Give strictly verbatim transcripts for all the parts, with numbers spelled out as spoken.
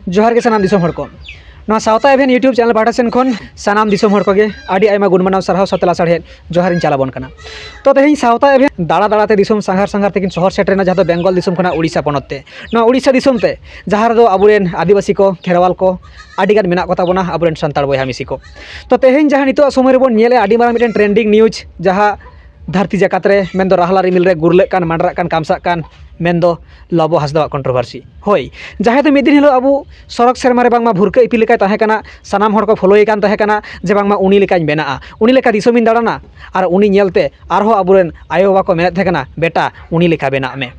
ᱡᱚᱦᱟᱨ ᱜᱮ ᱥᱟᱱᱟᱢ ᱫᱤᱥᱚᱢ ᱦᱚᱲ ᱠᱚ᱾ ᱱᱚᱣᱟ ᱥᱟᱶᱛᱟ ᱮᱵᱷᱮᱱ YouTube ᱪᱮᱱᱮᱞ ᱯᱟᱦᱴᱟ ᱥᱮᱱ ᱠᱷᱚᱱ ᱥᱟᱱᱟᱢ ᱫᱤᱥᱚᱢ ᱦᱚᱲ ᱠᱚᱜᱮ ᱟᱹᱰᱤ ᱟᱭᱢᱟ ᱜᱩᱱ ᱢᱟᱱᱟᱣ ᱥᱟᱨᱦᱟᱣ ᱥᱟᱶᱛᱮ ᱞᱟᱥᱟᱲᱦᱮᱫ ᱡᱚᱦᱟᱨ ᱤᱧ ᱪᱟᱞ ᱟᱵᱚᱱ ᱠᱟᱱᱟ᱾ ᱛᱚ, ᱛᱮᱦᱮᱧ ᱥᱟᱶᱛᱟ ᱮᱵᱷᱮᱱ ᱫᱟᱬᱟ ᱫᱟᱬᱟ ᱛᱮ ᱫᱤᱥᱚᱢ ᱥᱟᱸᱜᱷᱟᱨ ᱥᱟᱸᱜᱷᱟᱨ ᱛᱮᱠᱤᱱ ᱥᱚᱦᱚᱨ ᱥᱮᱴᱮᱨᱮᱱᱟ, ᱡᱟᱦᱟᱸ ᱫᱚ ᱵᱮᱝᱜᱚᱞ ᱫᱤᱥᱚᱢ ᱠᱷᱚᱱᱟᱜ ᱩᱲᱤᱥᱥᱟ ᱯᱚᱱᱚᱛ ᱛᱮ, ᱱᱚᱣᱟ ᱩᱲᱤᱥᱥᱟ ᱫᱤᱥᱚᱢ ᱛᱮ, ᱡᱟᱦᱟᱸ ᱨᱮᱫᱚ ᱟᱵᱚᱨᱮᱱ ᱟᱹᱫᱤᱵᱟᱹᱥᱤ ᱠᱚ, ᱠᱷᱮᱨᱣᱟᱞ ᱠᱚ ᱟᱹᱰᱤ ᱜᱟᱱ ᱢᱮᱱᱟᱜ ᱠᱚᱛᱟ ᱵᱚᱱᱟ, ᱟᱵᱚᱨᱮᱱ ᱥᱟᱱᱛᱟᱲ ᱵᱚᱭᱦᱟ ᱢᱤᱥᱤ ᱠᱚ᱾ ᱛᱚ, ᱛᱮᱦᱮᱧ ᱡᱟᱦᱟᱸ ᱱᱤᱛᱚᱜ ᱥᱚᱢᱚᱭ ᱨᱮᱵᱚᱱ ᱧᱮᱞᱮᱫᱼᱟ, ᱟᱹᱰᱤ ᱢᱟᱨᱟᱝ ᱢᱤᱫᱴᱮᱱ trending news, ᱡᱟᱦᱟᱸ ᱫᱷᱟᱹᱨᱛᱤ ᱡᱟᱠᱟᱛ ᱨᱮ, ᱢᱮᱱᱫᱚ ᱨᱟᱦᱞᱟ ᱨᱤᱢᱤᱞ ᱨᱮ ᱜᱩᱨᱞᱟᱹᱜ ᱠᱟᱱ, ᱢᱟᱸᱰᱨᱟᱜ ᱠᱟᱱ, ᱠᱟᱢᱥᱟᱜ ᱠᱟᱱ, ᱢᱮᱱᱫᱚ ᱞᱚᱵᱚ ᱦᱟᱸᱥᱫᱟᱣᱟᱜ controversy᱾ ᱦᱳᱭ, ᱡᱟᱦᱟᱸᱭ ᱫᱚ ᱢᱤᱫ ᱫᱤᱱ ᱦᱤᱞᱳᱜ ᱟᱵᱚ ᱥᱚᱲᱚᱠ ᱥᱮᱨᱢᱟ ᱨᱮ ᱵᱟᱝᱢᱟ ᱵᱷᱩᱨᱠᱟᱹ ᱤᱯᱤᱞ ᱞᱮᱠᱟᱭ ᱛᱟᱦᱮᱸ ᱠᱟᱱᱟ, ᱥᱟᱱᱟᱢ ᱦᱚᱲ ᱠᱚ ᱯᱷᱳᱞᱳᱭᱮ ᱠᱟᱱ ᱛᱟᱦᱮᱸ ᱠᱟᱱᱟ ᱡᱮ ᱵᱟᱝᱢᱟ ᱩᱱᱤ ᱞᱮᱠᱟᱧ ᱵᱮᱱᱟᱜᱼᱟ, ᱩᱱᱤ ᱞᱮᱠᱟ ᱫᱤᱥᱚᱢᱤᱧ ᱫᱟᱬᱟᱱᱟ᱾ ᱟᱨ ᱩᱱᱤ ᱧᱮᱞᱛᱮ ᱟᱨᱦᱚᱸ ᱟᱵᱚᱨᱮᱱ ᱟᱭᱳᱼᱵᱟᱵᱟ ᱠᱚ ᱢᱮᱱᱮᱫ ᱛᱟᱦᱮᱸ ᱠᱟᱱᱟ, "ᱵᱮᱴᱟ, ᱩᱱᱤ ᱞᱮᱠᱟ ᱵᱮᱱᱟᱜ ᱢᱮ᱾"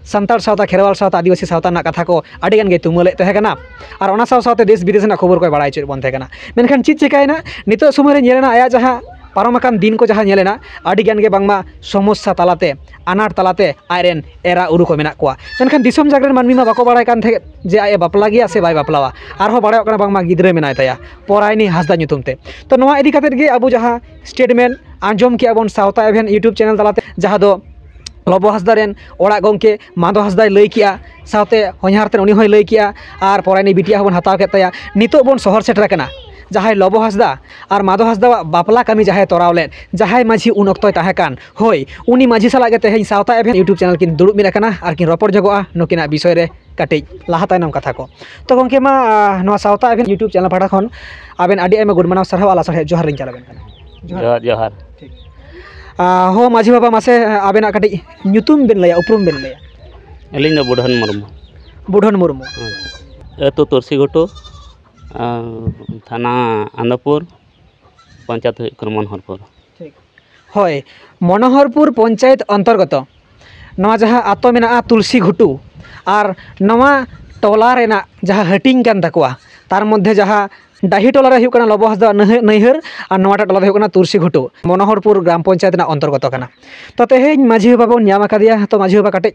ᱥᱟᱱᱛᱟᱲ ᱥᱟᱶᱛᱟ, ᱠᱷᱮᱨᱣᱟᱞ ᱥᱟᱶᱛᱟ, ᱟᱹᱫᱤᱵᱟᱹᱥᱤ ᱥᱟᱶᱛᱟ ᱨᱮᱱᱟᱜ ᱠᱟᱛᱷᱟ ᱠᱚ ᱟᱹᱰᱤ ᱜᱟᱱ ᱜᱮᱭ ᱛᱩᱢᱟᱹᱞᱮᱫ ᱛᱟᱦᱮᱸ ᱠᱟᱱᱟ᱾ ᱟᱨ ᱚᱱᱟ ᱥᱟᱶ ᱥᱟᱶᱛᱮ ᱫᱮᱥ ᱵᱤᱫᱮᱥ ᱨᱮᱱᱟᱜ ᱠᱷᱚᱵᱚᱨ ᱠᱚᱭ ᱵᱟᱲᱟᱭ ᱦᱚᱪᱚᱭᱮᱫ ᱵᱚᱱ ᱛᱟᱦᱮᱸ ᱠᱟᱱᱟ᱾ ᱢᱮᱱᱠᱷᱟᱱ ᱪᱮᱫ ᱪᱤᱠᱟᱹᱭᱮᱱᱟ, ᱱᱤᱛᱚᱜ ᱥᱚᱢᱚᱭ ᱨᱮ ᱧᱮᱞᱮᱱᱟ, ᱟᱭᱟᱜ ᱡᱟᱦᱟᱸ ᱯᱟᱨᱚᱢ ᱟᱠᱟᱱ ᱫᱤᱱ ᱠᱚ ᱡᱟᱦᱟᱸ ᱧᱮᱞᱮᱱᱟ, ᱟᱹᱰᱤ ᱜᱟᱱ ᱜᱮ ᱵᱟᱝᱢᱟ ᱥᱚᱢᱚᱥᱥᱟ ᱛᱟᱞᱟᱛᱮ, ᱟᱱᱟᱴ ᱛᱟᱞᱟᱛᱮ ᱟᱡᱨᱮᱱ ᱮᱨᱟ ᱩᱨᱩ ᱠᱚ ᱢᱮᱱᱟᱜ ᱠᱚᱣᱟ᱾ ᱢᱮᱱᱠᱷᱟᱱ ᱫᱤᱥᱚᱢ ᱡᱟᱠ ᱨᱮᱱ ᱢᱟᱹᱱᱢᱤ ᱢᱟ ᱵᱟᱠᱚ ᱵᱟᱲᱟᱭ ᱠᱟᱱ ᱛᱟᱦᱮᱸᱫ ᱡᱮ ᱟᱡ ᱮ ᱵᱟᱯᱞᱟ ᱜᱮᱭᱟ ᱥᱮ ᱵᱟᱭ ᱵᱟᱯᱞᱟᱣᱟ᱾ ᱟᱨᱦᱚᱸ ᱵᱟᱲᱟᱭᱚᱜ ᱠᱟᱱᱟ ᱵᱟᱝᱢᱟ ᱜᱤᱫᱽᱨᱟᱹ ᱢᱮᱱᱟᱭ ᱛᱟᱭᱟ, ᱯᱚᱨᱟᱭᱱᱤ ᱦᱟᱸᱥᱫᱟ ᱧᱩᱛᱩᱢ ᱛᱮ᱾ ᱛᱚ, ᱱᱚᱣᱟ ᱤᱫᱤ ᱠᱟᱛᱮᱫ ᱜᱮ ᱟᱵᱚ ᱡᱟᱦᱟᱸ statement ᱟᱸᱡᱚᱢ ᱠᱮᱜᱼᱟ ᱵᱚᱱ ᱥᱟᱶᱛᱟ ᱮᱵᱷᱮᱱ YouTube ᱪᱮᱱᱮᱞ ᱛᱟᱞᱟᱛᱮ, ᱡᱟᱦᱟᱸ ᱫᱚ ᱞᱚᱵᱚ ᱦᱟᱸᱥᱫᱟ ᱨᱮᱱ ᱚᱲᱟᱜ ᱜᱚᱢᱠᱮ ᱢᱟᱫᱚ ᱦᱟᱸᱥᱫᱟᱭ ᱞᱟᱹᱭ ᱠᱮᱜᱼᱟ, ᱥᱟᱶᱛᱮ ᱦᱚᱧᱦᱟᱨ ᱛᱮ ᱩᱱᱤ ᱦᱚᱸᱭ ᱞᱟᱹᱭ ᱠᱮᱜᱼᱟ, ᱟᱨ ᱯᱚᱨᱟᱭᱱᱤ ᱵᱤᱴᱤᱭᱟᱜ ᱦᱚᱸᱵᱚᱱ ᱦᱟᱛᱟᱣ ᱠᱮᱫ ᱛᱟᱭᱟ᱾ ᱱᱤᱛᱚᱜ ᱵᱚᱱ ᱥᱚᱦᱚᱨ ᱥᱮᱴᱮᱨ ᱟᱠᱟᱱᱟ ᱡᱟᱦᱟᱸᱭ ᱞᱚᱵᱚ ᱦᱟᱸᱥᱫᱟ ᱟᱨ ᱢᱟᱫᱚ ᱦᱟᱸᱥᱫᱟᱣᱟᱜ ᱵᱟᱯᱞᱟ ᱠᱟᱹᱢᱤ ᱡᱟᱦᱟᱸᱭ ᱛᱚᱨᱟᱣ ᱞᱮᱫ, ᱡᱟᱦᱟᱸᱭ ᱢᱟᱹᱡᱷᱤ ᱩᱱ ᱚᱠᱛᱚᱭ ᱛᱟᱦᱮᱸ ᱠᱟᱱ, ᱦᱳᱭ, ᱩᱱᱤ ᱢᱟᱹᱡᱷᱤ ᱥᱟᱞᱟᱜ ᱜᱮ ᱛᱮᱦᱮᱧ ᱥᱟᱶᱛᱟ ᱮᱵᱷᱮᱱ YouTube ᱪᱮᱱᱮᱞ ᱠᱤᱱ ᱫᱩᱲᱩᱵ ᱢᱤᱫ ᱟᱠᱟᱱᱟ ᱟᱨ ᱠᱤᱱ ᱨᱚᱯᱚᱲ ᱡᱚᱜᱚᱜᱼᱟ ᱱᱩᱠᱤᱱᱟᱜ ᱵᱤᱥᱚᱭ ᱨᱮ ᱠᱟᱹᱴᱤᱡ ᱞᱟᱦᱟ ᱛᱟᱭᱱᱚᱢ ᱠᱟᱛᱷᱟ ᱠᱚ᱾ ᱛᱚ ᱜᱚᱢᱠᱮ ᱢᱟ, ᱟᱦ, ᱱᱚᱣᱟ ᱥᱟᱶᱛᱟ ᱮᱵᱷᱮᱱ YouTube ᱪᱮᱱᱮᱞ ᱯᱟᱦᱴᱟ ᱠᱷᱚᱱ ᱟᱵᱮᱱ ᱟᱹᱰᱤ ᱟᱭᱢᱟ ᱜᱩᱱ ᱢᱟᱱᱟᱣ ᱥᱟᱨᱦᱟᱣ ᱟᱨ ᱞᱟᱥᱟᱲᱦᱮᱫ ᱡᱚᱦᱟᱨ ᱞᱤᱧ ᱪᱟᱞ ᱟᱵᱮᱱ ᱠᱟᱱᱟ᱾ ᱡᱚᱦᱟᱨ᱾ ᱡᱚᱦᱟᱨ, ᱡᱚᱦᱟᱨ᱾ ᱴᱷᱤᱠ᱾ ᱟᱦ, ᱦᱳ, ᱢᱟᱹᱡᱷᱤ ᱵᱟᱵᱟ, ᱢᱟᱥᱮ ᱟᱵᱮᱱᱟᱜ ᱠᱟᱹᱴᱤᱡ ᱧᱩᱛᱩᱢ ᱵᱮᱱ ᱞᱟᱹᱭᱟ, ᱩᱯᱨᱩᱢ ᱵᱮᱱ ᱞᱟᱹᱭᱟ᱾ ᱟᱹᱞᱤᱧ ᱫᱚ ᱵᱩᱰᱷᱟᱹᱱ ᱢᱩᱨᱢᱩ᱾ ᱵᱩᱰᱷᱟᱹᱱ ᱢᱩᱨᱢᱩ᱾ ᱦᱮᱸ᱾ ᱟᱹᱛᱩ ᱛᱩᱨᱥᱤ ᱜᱷᱩᱴᱩ, ᱟᱨ ᱛᱷᱟᱱᱟ ᱟᱱᱫᱟᱯᱩᱨ, ᱯᱚᱧᱪᱟᱭᱮᱛ ᱦᱩᱭᱩᱜ ᱠᱟᱱᱟ ᱢᱚᱱᱳᱦᱚᱨᱯᱩᱨ᱾ ᱴᱷᱤᱠ᱾ ᱦᱳᱭ, ᱢᱚᱱᱳᱦᱚᱨᱯᱩᱨ ᱯᱚᱧᱪᱟᱭᱮᱛ ᱚᱱᱛᱚᱨᱜᱚᱛᱚ ᱱᱚᱣᱟ ᱡᱟᱦᱟᱸ ᱟᱛᱳ ᱢᱮᱱᱟᱜᱼᱟ ᱛᱩᱞᱥᱤ ᱜᱷᱩᱴᱩ, ᱟᱨ ᱱᱚᱣᱟ ᱴᱚᱞᱟ ᱨᱮᱱᱟᱜ ᱡᱟᱦᱟᱸ ᱦᱟᱹᱴᱤᱧ ᱠᱟᱱ ᱛᱟᱠᱚᱣᱟ, ᱛᱟᱨ ᱢᱚᱫᱽᱫᱷᱮ ᱡᱟᱦᱟᱸ ᱰᱟᱹᱦᱤ ᱴᱚᱞᱟ ᱨᱮ ᱦᱩᱭᱩᱜ ᱠᱟᱱᱟ ᱞᱚᱵᱚ ᱦᱟᱸᱥᱫᱟ ᱱᱟᱹᱦᱟᱹ-, ᱱᱟᱹᱭᱦᱟᱹᱨ, ᱟᱨ ᱱᱚᱣᱟᱴᱟᱜ ᱴᱚᱞᱟ ᱫᱚ ᱦᱩᱭᱩᱜ ᱠᱟᱱᱟ ᱛᱩᱞᱥᱤ ᱜᱷᱩᱴᱩ, ᱢᱚᱱᱳᱦᱚᱨᱯᱩᱨ ᱜᱨᱟᱢ ᱯᱚᱧᱪᱟᱭᱮᱛ ᱨᱮᱱᱟᱜ ᱚᱱᱛᱚᱨᱜᱚᱛᱚ ᱠᱟᱱᱟ᱾ ᱛᱚ, ᱛᱮᱦᱮᱧ ᱢᱟᱹᱡᱷᱤ ᱵᱟᱵᱟ ᱵᱚᱱ ᱧᱟᱢ ᱟᱠᱟᱫᱮᱭᱟ᱾ ᱛᱚ, ᱢᱟᱹᱡᱷᱤ ᱵᱟᱵᱟ, ᱠᱟᱹᱴᱤᱡ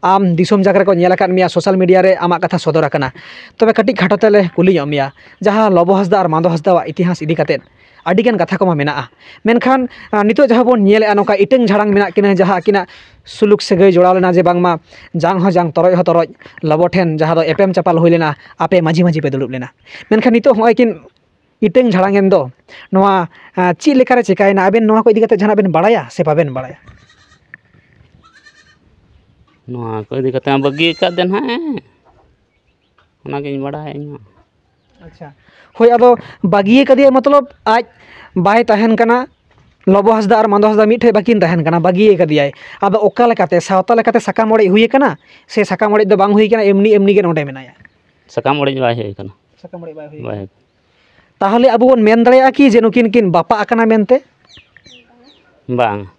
ᱟᱢ ᱫᱤᱥᱚᱢ ᱡᱟᱠ ᱨᱮᱠᱚ ᱧᱮᱞ ᱟᱠᱟᱫ ᱢᱮᱭᱟ, social media ᱨᱮ ᱟᱢᱟᱜ ᱠᱟᱛᱷᱟ ᱥᱚᱫᱚᱨ ᱟᱠᱟᱱᱟ, ᱛᱚᱵᱮ ᱠᱟᱹᱴᱤᱡ ᱠᱷᱟᱴᱚ ᱛᱮᱞᱮ ᱠᱩᱞᱤ ᱧᱚᱜ ᱢᱮᱭᱟ, ᱡᱟᱦᱟᱸ ᱞᱚᱵᱚ ᱦᱟᱸᱥᱫᱟ ᱟᱨ ᱢᱟᱫᱚ ᱦᱟᱸᱥᱫᱟᱣᱟᱜ ᱤᱛᱤᱦᱟᱥ ᱤᱫᱤ ᱠᱟᱛᱮᱫ ᱟᱹᱰᱤᱜᱟᱱ ᱠᱟᱛᱷᱟ ᱠᱚᱢᱟ ᱢᱮᱱᱟᱜᱼᱟ, ᱢᱮᱱᱠᱷᱟᱱ ᱱᱤᱛᱚᱜ ᱡᱟᱦᱟᱸ ᱵᱚᱱ ᱧᱮᱞᱮᱫᱼᱟ, ᱱᱚᱝᱠᱟ ᱤᱴᱟᱹᱝ ᱡᱷᱟᱲᱟᱝ ᱢᱮᱱᱟᱜ ᱠᱤᱱᱟᱹ, ᱡᱟᱦᱟᱸ ᱟᱹᱠᱤᱱᱟᱜ ᱥᱩᱞᱩᱠ ᱥᱟᱹᱜᱟᱹᱭ ᱡᱚᱲᱟᱣ ᱞᱮᱱᱟ, ᱡᱮ ᱵᱟᱝᱢᱟ ᱡᱟᱝ ᱦᱚᱸ ᱡᱟᱝ, ᱛᱚᱨᱚᱡ ᱦᱚᱸ ᱛᱚᱨᱚᱡ, ᱞᱚᱵᱚ ᱴᱷᱮᱱ ᱡᱟᱦᱟᱸ ᱫᱚ ᱮᱯᱮᱢ ᱪᱟᱯᱟᱞ ᱦᱩᱭ ᱞᱮᱱᱟ, ᱟᱯᱮ ᱢᱟᱹᱡᱷᱤ ᱢᱟᱹᱡᱷᱤ ᱯᱮ ᱫᱩᱲᱩᱵ ᱞᱮᱱᱟ, ᱢᱮᱱᱠᱷᱟᱱ ᱱᱤᱛᱚᱜ ᱦᱚᱸᱜᱼᱚᱭ ᱠᱤᱱ ᱤᱴᱟᱹᱝ ᱡᱷᱟᱲᱟᱝ ᱮᱱ ᱫᱚ, ᱱᱚᱣᱟ ᱪᱮᱫ ᱞᱮᱠᱟᱨᱮ ᱪᱤᱠᱟᱹᱭᱮᱱᱟ? ᱟᱵᱮᱱ ᱱᱚᱣᱟ ᱠᱚ ᱤᱫᱤ ᱠᱟᱛᱮ ᱡᱟᱦᱟᱱᱟᱜ ᱵᱮᱱ ᱵᱟᱲᱟᱭᱟ ᱥᱮ ᱵᱟᱵᱮᱱ ᱵᱟᱲᱟᱭᱟ? ᱱᱚᱣᱟ ᱠᱚ ᱤᱫᱤ ᱠᱟᱛᱮ ᱵᱟᱹᱜᱤ ᱟᱠᱟᱫ ᱫᱮ ᱱᱟᱦᱟᱜ, ᱚᱱᱟᱜᱤᱧ ᱵᱟᱲᱟᱭᱟ ᱤᱧ ᱦᱚᱸ᱾ ᱟᱪᱪᱷᱟ, ᱦᱳᱭ, ᱟᱫᱚ ᱵᱟᱹᱜᱤᱭ ᱠᱟᱫᱮᱭᱟ, ᱢᱚᱛᱞᱚᱵ ᱟᱡ ᱵᱟᱭ ᱛᱟᱦᱮᱱ ᱠᱟᱱᱟ, ᱞᱚᱵᱚ ᱦᱟᱸᱥᱫᱟ ᱟᱨ ᱢᱟᱱᱫᱚ ᱦᱟᱸᱥᱫᱟ ᱢᱤᱫ ᱴᱷᱮᱱ ᱵᱟᱹᱠᱤᱱ ᱛᱟᱦᱮᱱ ᱠᱟᱱᱟ, ᱵᱟᱹᱜᱤᱭ ᱠᱟᱫᱮᱭᱟᱭ᱾ ᱟᱫᱚ ᱚᱠᱟ ᱞᱮᱠᱟᱛᱮ, ᱥᱟᱶᱛᱟ ᱞᱮᱠᱟᱛᱮ ᱥᱟᱠᱟᱢ ᱚᱲᱮᱡ ᱦᱩᱭ ᱠᱟᱱᱟ ᱥᱮ ᱥᱟᱠᱟᱢ ᱚᱲᱮᱡ ᱫᱚ ᱵᱟᱝ ᱦᱩᱭ ᱠᱟᱱᱟ, ᱮᱢᱱᱤ ᱮᱢᱱᱤ ᱜᱮ ᱱᱚᱰᱮ ᱢᱮᱱᱟᱭᱟ? ᱥᱟᱠᱟᱢ ᱚᱲᱮᱡ ᱵᱟᱭ ᱦᱩᱭ ᱠᱟᱱᱟ᱾ ᱥᱟᱠᱟᱢ ᱚᱲᱮᱡ ᱵᱟᱭ ᱦᱩᱭ ᱵᱟᱭ ᱠᱟᱱᱟ᱾ ᱦᱩᱭ ᱠᱟᱱᱟ᱾ ᱛᱟᱦᱚᱞᱮ ᱟᱵᱚ ᱵᱚᱱ ᱢᱮᱱ ᱫᱟᱲᱮᱭᱟᱜᱼᱟ ᱠᱤ ᱡᱮ ᱱᱩᱠᱤᱱ ᱠᱤᱱ ᱵᱟᱯᱟᱜ ᱟᱠᱟᱱᱟ ᱢᱮᱱᱛᱮ? ᱵᱟᱝ᱾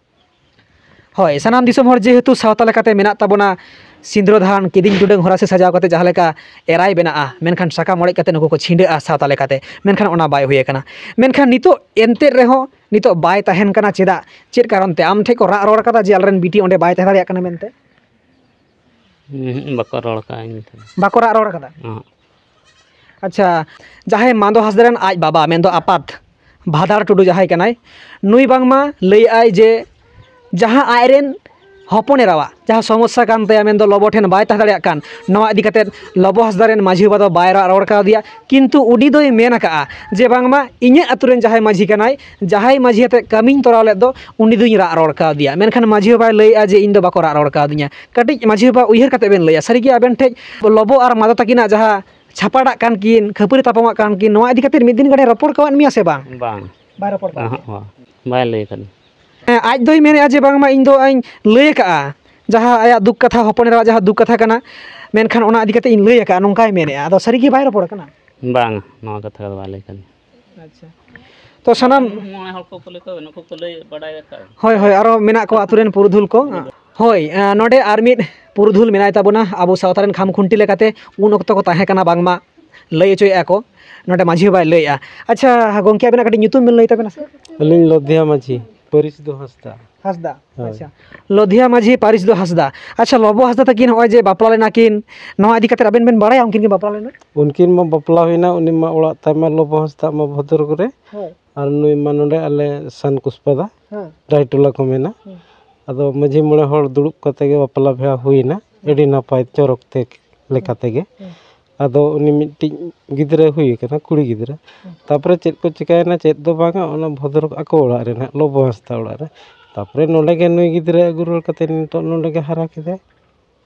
ᱦᱳᱭ, ᱥᱟᱱᱟᱢ ᱫᱤᱥᱚᱢ ᱦᱚᱲ ᱡᱮᱦᱮᱛᱩ ᱥᱟᱶᱛᱟ ᱞᱮᱠᱟᱛᱮ ᱢᱮᱱᱟᱜ ᱛᱟᱵᱚᱱᱟ, ᱥᱤᱸᱫᱽᱨᱟᱹ ᱫᱷᱟᱱ, ᱠᱤᱫᱤᱧ ᱴᱩᱰᱟᱹᱝ ᱦᱚᱨᱟ ᱥᱮ ᱥᱟᱡᱟᱣ ᱠᱟᱛᱮ ᱡᱟᱦᱟᱸ ᱞᱮᱠᱟ ᱮᱨᱟᱭ ᱵᱮᱱᱟᱜᱼᱟ, ᱢᱮᱱᱠᱷᱟᱱ ᱥᱟᱠᱟᱢ ᱚᱲᱮᱡ ᱠᱟᱛᱮ ᱱᱩᱠᱩ ᱠᱚ ᱪᱷᱤᱸᱰᱟᱹᱜᱼᱟ ᱥᱟᱶᱛᱟ ᱞᱮᱠᱟᱛᱮ, ᱢᱮᱱᱠᱷᱟᱱ ᱚᱱᱟ ᱵᱟᱭ ᱦᱩᱭ ᱟᱠᱟᱱᱟ᱾ ᱢᱮᱱᱠᱷᱟᱱ ᱱᱤᱛᱚᱜ ᱮᱱᱛᱮ ᱨᱮᱦᱚᱸ ᱱᱤᱛᱚᱜ ᱵᱟᱭ ᱛᱟᱦᱮᱱ ᱠᱟᱱᱟ ᱪᱮᱫᱟᱜ? ᱪᱮᱫ ᱠᱟᱨᱚᱱ ᱛᱮ? ᱟᱢ ᱴᱷᱮᱱ ᱠᱚ ᱨᱟᱜ ᱨᱚᱲ ᱠᱟᱫᱟ ᱡᱮ ᱟᱞᱮᱨᱮᱱ ᱵᱤᱴᱤ ᱚᱸᱰᱮ ᱵᱟᱭ ᱛᱟᱦᱮᱸ ᱫᱟᱲᱮᱭᱟᱜ ᱠᱟᱱᱟ ᱢᱮᱱᱛᱮ? ᱩᱸᱦᱩᱸ, ᱵᱟᱠᱚ ᱨᱚᱲ ᱠᱟᱜᱼᱟ ᱤᱧ ᱴᱷᱮᱱ᱾ ᱵᱟᱠᱚ ᱨᱟᱜ ᱨᱚᱲ ᱠᱟᱫᱟ? ᱚᱦᱚᱸᱜ᱾ ᱟᱪᱪᱷᱟ, ᱡᱟᱦᱟᱸᱭ ᱢᱟᱱᱫᱚ ᱦᱟᱸᱥᱫᱟ ᱨᱮᱱ ᱟᱡ ᱵᱟᱵᱟ, ᱢᱮᱱᱫᱚ ᱟᱯᱟᱛ ᱵᱷᱟᱫᱟᱲ ᱴᱩᱰᱩ ᱡᱟᱦᱟᱸᱭ ᱠᱟᱱᱟᱭ, ᱱᱩᱭ ᱵᱟᱝᱢᱟ ᱞᱟᱹᱭᱮᱫᱼᱟᱭ ᱡᱮ ᱡᱟᱦᱟᱸ ᱟᱡᱨᱮᱱ ᱦᱚᱯᱚᱱ ᱮᱨᱟᱣᱟᱜ ᱡᱟᱦᱟᱸ ᱥᱚᱢᱚᱥᱥᱟ ᱠᱟᱱ ᱛᱟᱭᱟ, ᱢᱮᱱᱫᱚ ᱞᱚᱵᱚ ᱴᱷᱮᱱ ᱵᱟᱭ ᱛᱟᱦᱮᱸ ᱫᱟᱲᱮᱭᱟᱜ ᱠᱟᱱ, ᱱᱚᱣᱟ ᱤᱫᱤ ᱠᱟᱛᱮᱫ ᱞᱚᱵᱚ ᱦᱟᱸᱥᱫᱟ ᱨᱮᱱ ᱢᱟᱹᱡᱷᱤ ᱵᱟᱵᱟ ᱫᱚ ᱵᱟᱭ ᱨᱟᱜ ᱨᱚᱲ ᱠᱟᱣᱫᱮᱭᱟ, ᱠᱤᱱᱛᱩ ᱩᱱᱤ ᱫᱚᱭ ᱢᱮᱱ ᱟᱠᱟᱫᱼᱟ ᱡᱮ ᱵᱟᱝᱢᱟ ᱤᱧᱟᱹᱜ ᱟᱹᱛᱩ ᱨᱮᱱ ᱡᱟᱦᱟᱸᱭ ᱢᱟᱹᱡᱷᱤ ᱠᱟᱱᱟᱭ, ᱡᱟᱦᱟᱸᱭ ᱢᱟᱹᱡᱷᱤ ᱟᱛᱮᱫ ᱠᱟᱹᱢᱤᱧ ᱛᱚᱨᱟᱣ ᱞᱮᱫ ᱫᱚ, ᱩᱱᱤ ᱫᱚᱧ ᱨᱟᱜ ᱨᱚᱲ ᱠᱟᱣᱫᱮᱭᱟ, ᱢᱮᱱᱠᱷᱟᱱ ᱢᱟᱹᱡᱷᱤ ᱵᱟᱵᱟᱭ ᱞᱟᱹᱭᱮᱫᱼᱟ ᱡᱮ ᱤᱧ ᱫᱚ ᱵᱟᱠᱚ ᱨᱟᱜ ᱨᱚᱲ ᱠᱟᱣᱫᱤᱧᱟ᱾ ᱠᱟᱹᱴᱤᱡ ᱢᱟᱹᱡᱷᱤ ᱵᱟᱵᱟ ᱩᱭᱦᱟᱹᱨ ᱠᱟᱛᱮᱫ ᱵᱮᱱ ᱞᱟᱹᱭᱟ, ᱥᱟᱹᱨᱤᱜᱮ ᱟᱵᱮᱱ ᱴᱷᱮᱱ ᱞᱚᱵᱚ ᱟᱨ ᱢᱟᱫᱚ ᱛᱟᱹᱠᱤᱱᱟᱜ ᱡᱟᱦᱟᱸ ᱪᱷᱟᱯᱟᱰᱟᱜ ᱠᱟᱱ ᱠᱤᱱ, ᱠᱷᱟᱹᱯᱟᱹᱨᱤ ᱛᱟᱯᱟᱢᱟᱜ ᱠᱟᱱ ᱠᱤᱱ, ᱱᱚᱣᱟ ᱤᱫᱤ ᱠᱟᱛᱮᱫ ᱢᱤᱫ ᱫᱤᱱ ᱜᱟᱱᱮ ᱨᱚᱯᱚᱲ ᱠᱟᱣᱟᱫ ᱢᱮᱭᱟ ᱥᱮ ᱵᱟᱝ? ᱵᱟᱝ᱾ ᱵᱟᱭ ᱨᱚᱯᱚᱲ ᱠᱟᱣᱟᱫ ᱚᱦᱚᱸᱜ, ᱢᱮᱭᱟ? ᱵᱟᱝ᱾ ᱵᱟᱭ ᱞᱟᱹᱭ ᱟᱠᱟᱫᱤᱧ᱾ ᱦᱮᱸ, ᱟᱡ ᱫᱚᱭ ᱢᱮᱱᱮᱫᱼᱟ ᱡᱮ ᱵᱟᱝᱢᱟ ᱤᱧ ᱫᱚ ᱟᱧ ᱞᱟᱹᱭ ᱟᱠᱟᱫᱼᱟ, ᱡᱟᱦᱟᱸ ᱟᱭᱟᱜ ᱫᱩᱠ ᱠᱟᱛᱷᱟ, ᱦᱚᱯᱚᱱ ᱮᱨᱟᱣᱟᱜ ᱡᱟᱦᱟᱸ ᱫᱩᱠ ᱠᱟᱛᱷᱟ ᱠᱟᱱᱟ, ᱢᱮᱱᱠᱷᱟᱱ ᱚᱱᱟ ᱤᱫᱤ ᱠᱟᱛᱮᱫ ᱤᱧ ᱞᱟᱹᱭ ᱟᱠᱟᱫᱼᱟ, ᱱᱚᱝᱠᱟᱭ ᱢᱮᱱᱮᱫᱼᱟ᱾ ᱟᱫᱚ ᱥᱟᱹᱨᱤᱜᱮ ᱵᱟᱭ ᱨᱚᱯᱚᱲ ᱠᱟᱱᱟ? ᱵᱟᱝ, ᱱᱚᱣᱟ ᱠᱟᱛᱷᱟ ᱫᱚ ᱵᱟᱭ ᱞᱟᱹᱭ ᱟᱠᱟᱫᱤᱧᱟ᱾ ᱟᱪᱪᱷᱟ᱾ ᱛᱚ ᱥᱟᱱᱟᱢ ᱢᱚᱬᱮ ᱦᱚᱲ ᱠᱚ ᱠᱩᱞᱤ ᱠᱚ, ᱱᱩᱠᱩ ᱠᱚ ᱞᱟᱹᱭ ᱵᱟᱲᱟᱭ ᱟᱠᱟᱫ᱾ ᱦᱳᱭ, ᱦᱳᱭ, ᱟᱨᱚ ᱢᱮᱱᱟᱜ ᱠᱚᱣᱟ ᱟᱛᱳ ᱨᱮᱱ ᱯᱩᱨᱩᱫᱷᱩᱞ ᱠᱚ᱾ ᱦᱳᱭ, ᱟᱸ, ᱱᱚᱰᱮ ᱟᱨ ᱢᱤᱫ ᱯᱩᱨᱩᱫᱷᱩᱞ ᱢᱮᱱᱟᱭ ᱛᱟᱵᱚᱱᱟ, ᱟᱵᱚ ᱥᱟᱶᱛᱟ ᱨᱮᱱ ᱠᱷᱟᱢ ᱠᱷᱩᱱᱴᱤ ᱞᱮᱠᱟᱛᱮ ᱩᱱ ᱚᱠᱛᱚ ᱠᱚ ᱛᱟᱦᱮᱸ ᱠᱟᱱᱟ ᱵᱟᱝᱢᱟ, ᱞᱟᱹᱭ ᱦᱚᱪᱚᱭᱮᱫᱼᱟ ᱠᱚ, ᱱᱚᱰᱮ ᱢᱟᱹᱡᱷᱤ ᱵᱟᱵᱟᱭ ᱞᱟᱹᱭᱮᱫᱼᱟ᱾ ᱟᱪᱪᱷᱟ ᱜᱚᱢᱠᱮ, ᱟᱵᱮᱱᱟᱜ ᱠᱟᱹᱴᱤᱡ ᱧᱩᱛᱩᱢ ᱵᱮᱱ ᱞᱟᱹᱭ ᱛᱟᱵᱮᱱᱟ ᱥᱮ? ᱟᱹᱞᱤᱧ ᱞᱚᱫᱷᱤᱭᱟ ᱢᱟᱹᱡᱷᱤ᱾ ᱯᱟᱹᱨᱤᱥ ᱫᱚ ᱦᱟᱸᱥᱫᱟ᱾ ᱦᱟᱸᱥᱫᱟ᱾ ᱦᱳᱭ᱾ ᱟᱪᱪᱷᱟ᱾ ᱞᱚᱫᱷᱤᱭᱟ ᱢᱟᱹᱡᱷᱤ, ᱯᱟᱹᱨᱤᱥ ᱫᱚ ᱦᱟᱸᱥᱫᱟ᱾ ᱟᱪᱪᱷᱟ, ᱞᱚᱵᱚ ᱦᱟᱸᱥᱫᱟ ᱛᱟᱹᱠᱤᱱ ᱱᱚᱜᱼᱚᱭ ᱡᱮ ᱵᱟᱯᱞᱟ ᱞᱮᱱᱟ ᱠᱤᱱ, ᱱᱚᱣᱟ ᱤᱫᱤ ᱠᱟᱛᱮ ᱟᱵᱮᱱ ᱵᱮᱱ ᱵᱟᱲᱟᱭᱟ ᱩᱱᱠᱤᱱ ᱠᱤᱱ ᱵᱟᱯᱞᱟ ᱞᱮᱱᱟ? ᱩᱱᱠᱤᱱ ᱢᱟ ᱵᱟᱯᱞᱟ ᱦᱩᱭᱱᱟ, ᱩᱱᱤ ᱢᱟ ᱚᱲᱟᱜ ᱛᱟᱭ ᱢᱟ ᱞᱚᱵᱚ ᱦᱟᱸᱥᱫᱟ ᱢᱟ ᱵᱷᱚᱫᱨᱚᱠ ᱨᱮ᱾ ᱦᱳᱭ᱾ ᱟᱨ ᱱᱩᱭ ᱢᱟ ᱱᱚᱰᱮ ᱟᱞᱮ ᱥᱟᱱ ᱠᱩᱥᱯᱟᱫᱟ, ᱦᱮᱸ᱾ ᱰᱟᱹᱦᱤᱴᱚᱞᱟ ᱠᱚ ᱢᱮᱱᱟ᱾ ᱦᱮᱸ᱾ ᱟᱫᱚ ᱢᱟᱹᱡᱷᱤ ᱢᱚᱬᱮ ᱦᱚᱲ ᱫᱩᱲᱩᱵ ᱠᱟᱛᱮ ᱜᱮ ᱵᱟᱯᱞᱟ ᱵᱤᱦᱟ ᱦᱩᱭᱱᱟ, ᱟᱹᱰᱤ ᱱᱟᱯᱟᱭ ᱪᱚᱨᱚᱠ ᱛᱮ ᱞᱮᱠᱟ ᱛᱮᱜᱮ᱾ ᱦᱮᱸ᱾ ᱟᱫᱚ ᱩᱱᱤ ᱢᱤᱫᱴᱤᱡ ᱜᱤᱫᱽᱨᱟᱹ ᱦᱩᱭ ᱟᱠᱟᱱᱟ, ᱠᱩᱲᱤ ᱜᱤᱫᱽᱨᱟᱹ᱾ ᱦᱮᱸ᱾ ᱛᱟᱯᱚᱨᱮ ᱪᱮᱫ ᱠᱚ ᱪᱤᱠᱟᱹᱭᱮᱱᱟ, ᱪᱮᱫ ᱫᱚ ᱵᱟᱝᱟ, ᱚᱱᱟ ᱵᱷᱚᱫᱨᱚᱠ ᱟᱠᱚ ᱚᱲᱟᱜ ᱨᱮ ᱱᱟᱦᱟᱜ, ᱞᱚᱵᱚ ᱦᱟᱸᱥᱫᱟ ᱚᱲᱟᱜ ᱨᱮ᱾ ᱛᱟᱯᱚᱨᱮ ᱱᱚᱰᱮ ᱜᱮ ᱱᱩᱭ ᱜᱤᱫᱽᱨᱟᱹ ᱟᱹᱜᱩ ᱨᱩᱣᱟᱹᱲ ᱠᱟᱛᱮ ᱱᱤᱛᱚᱜ ᱱᱚᱰᱮ ᱜᱮ ᱦᱟᱨᱟ ᱠᱮᱫᱟᱭ᱾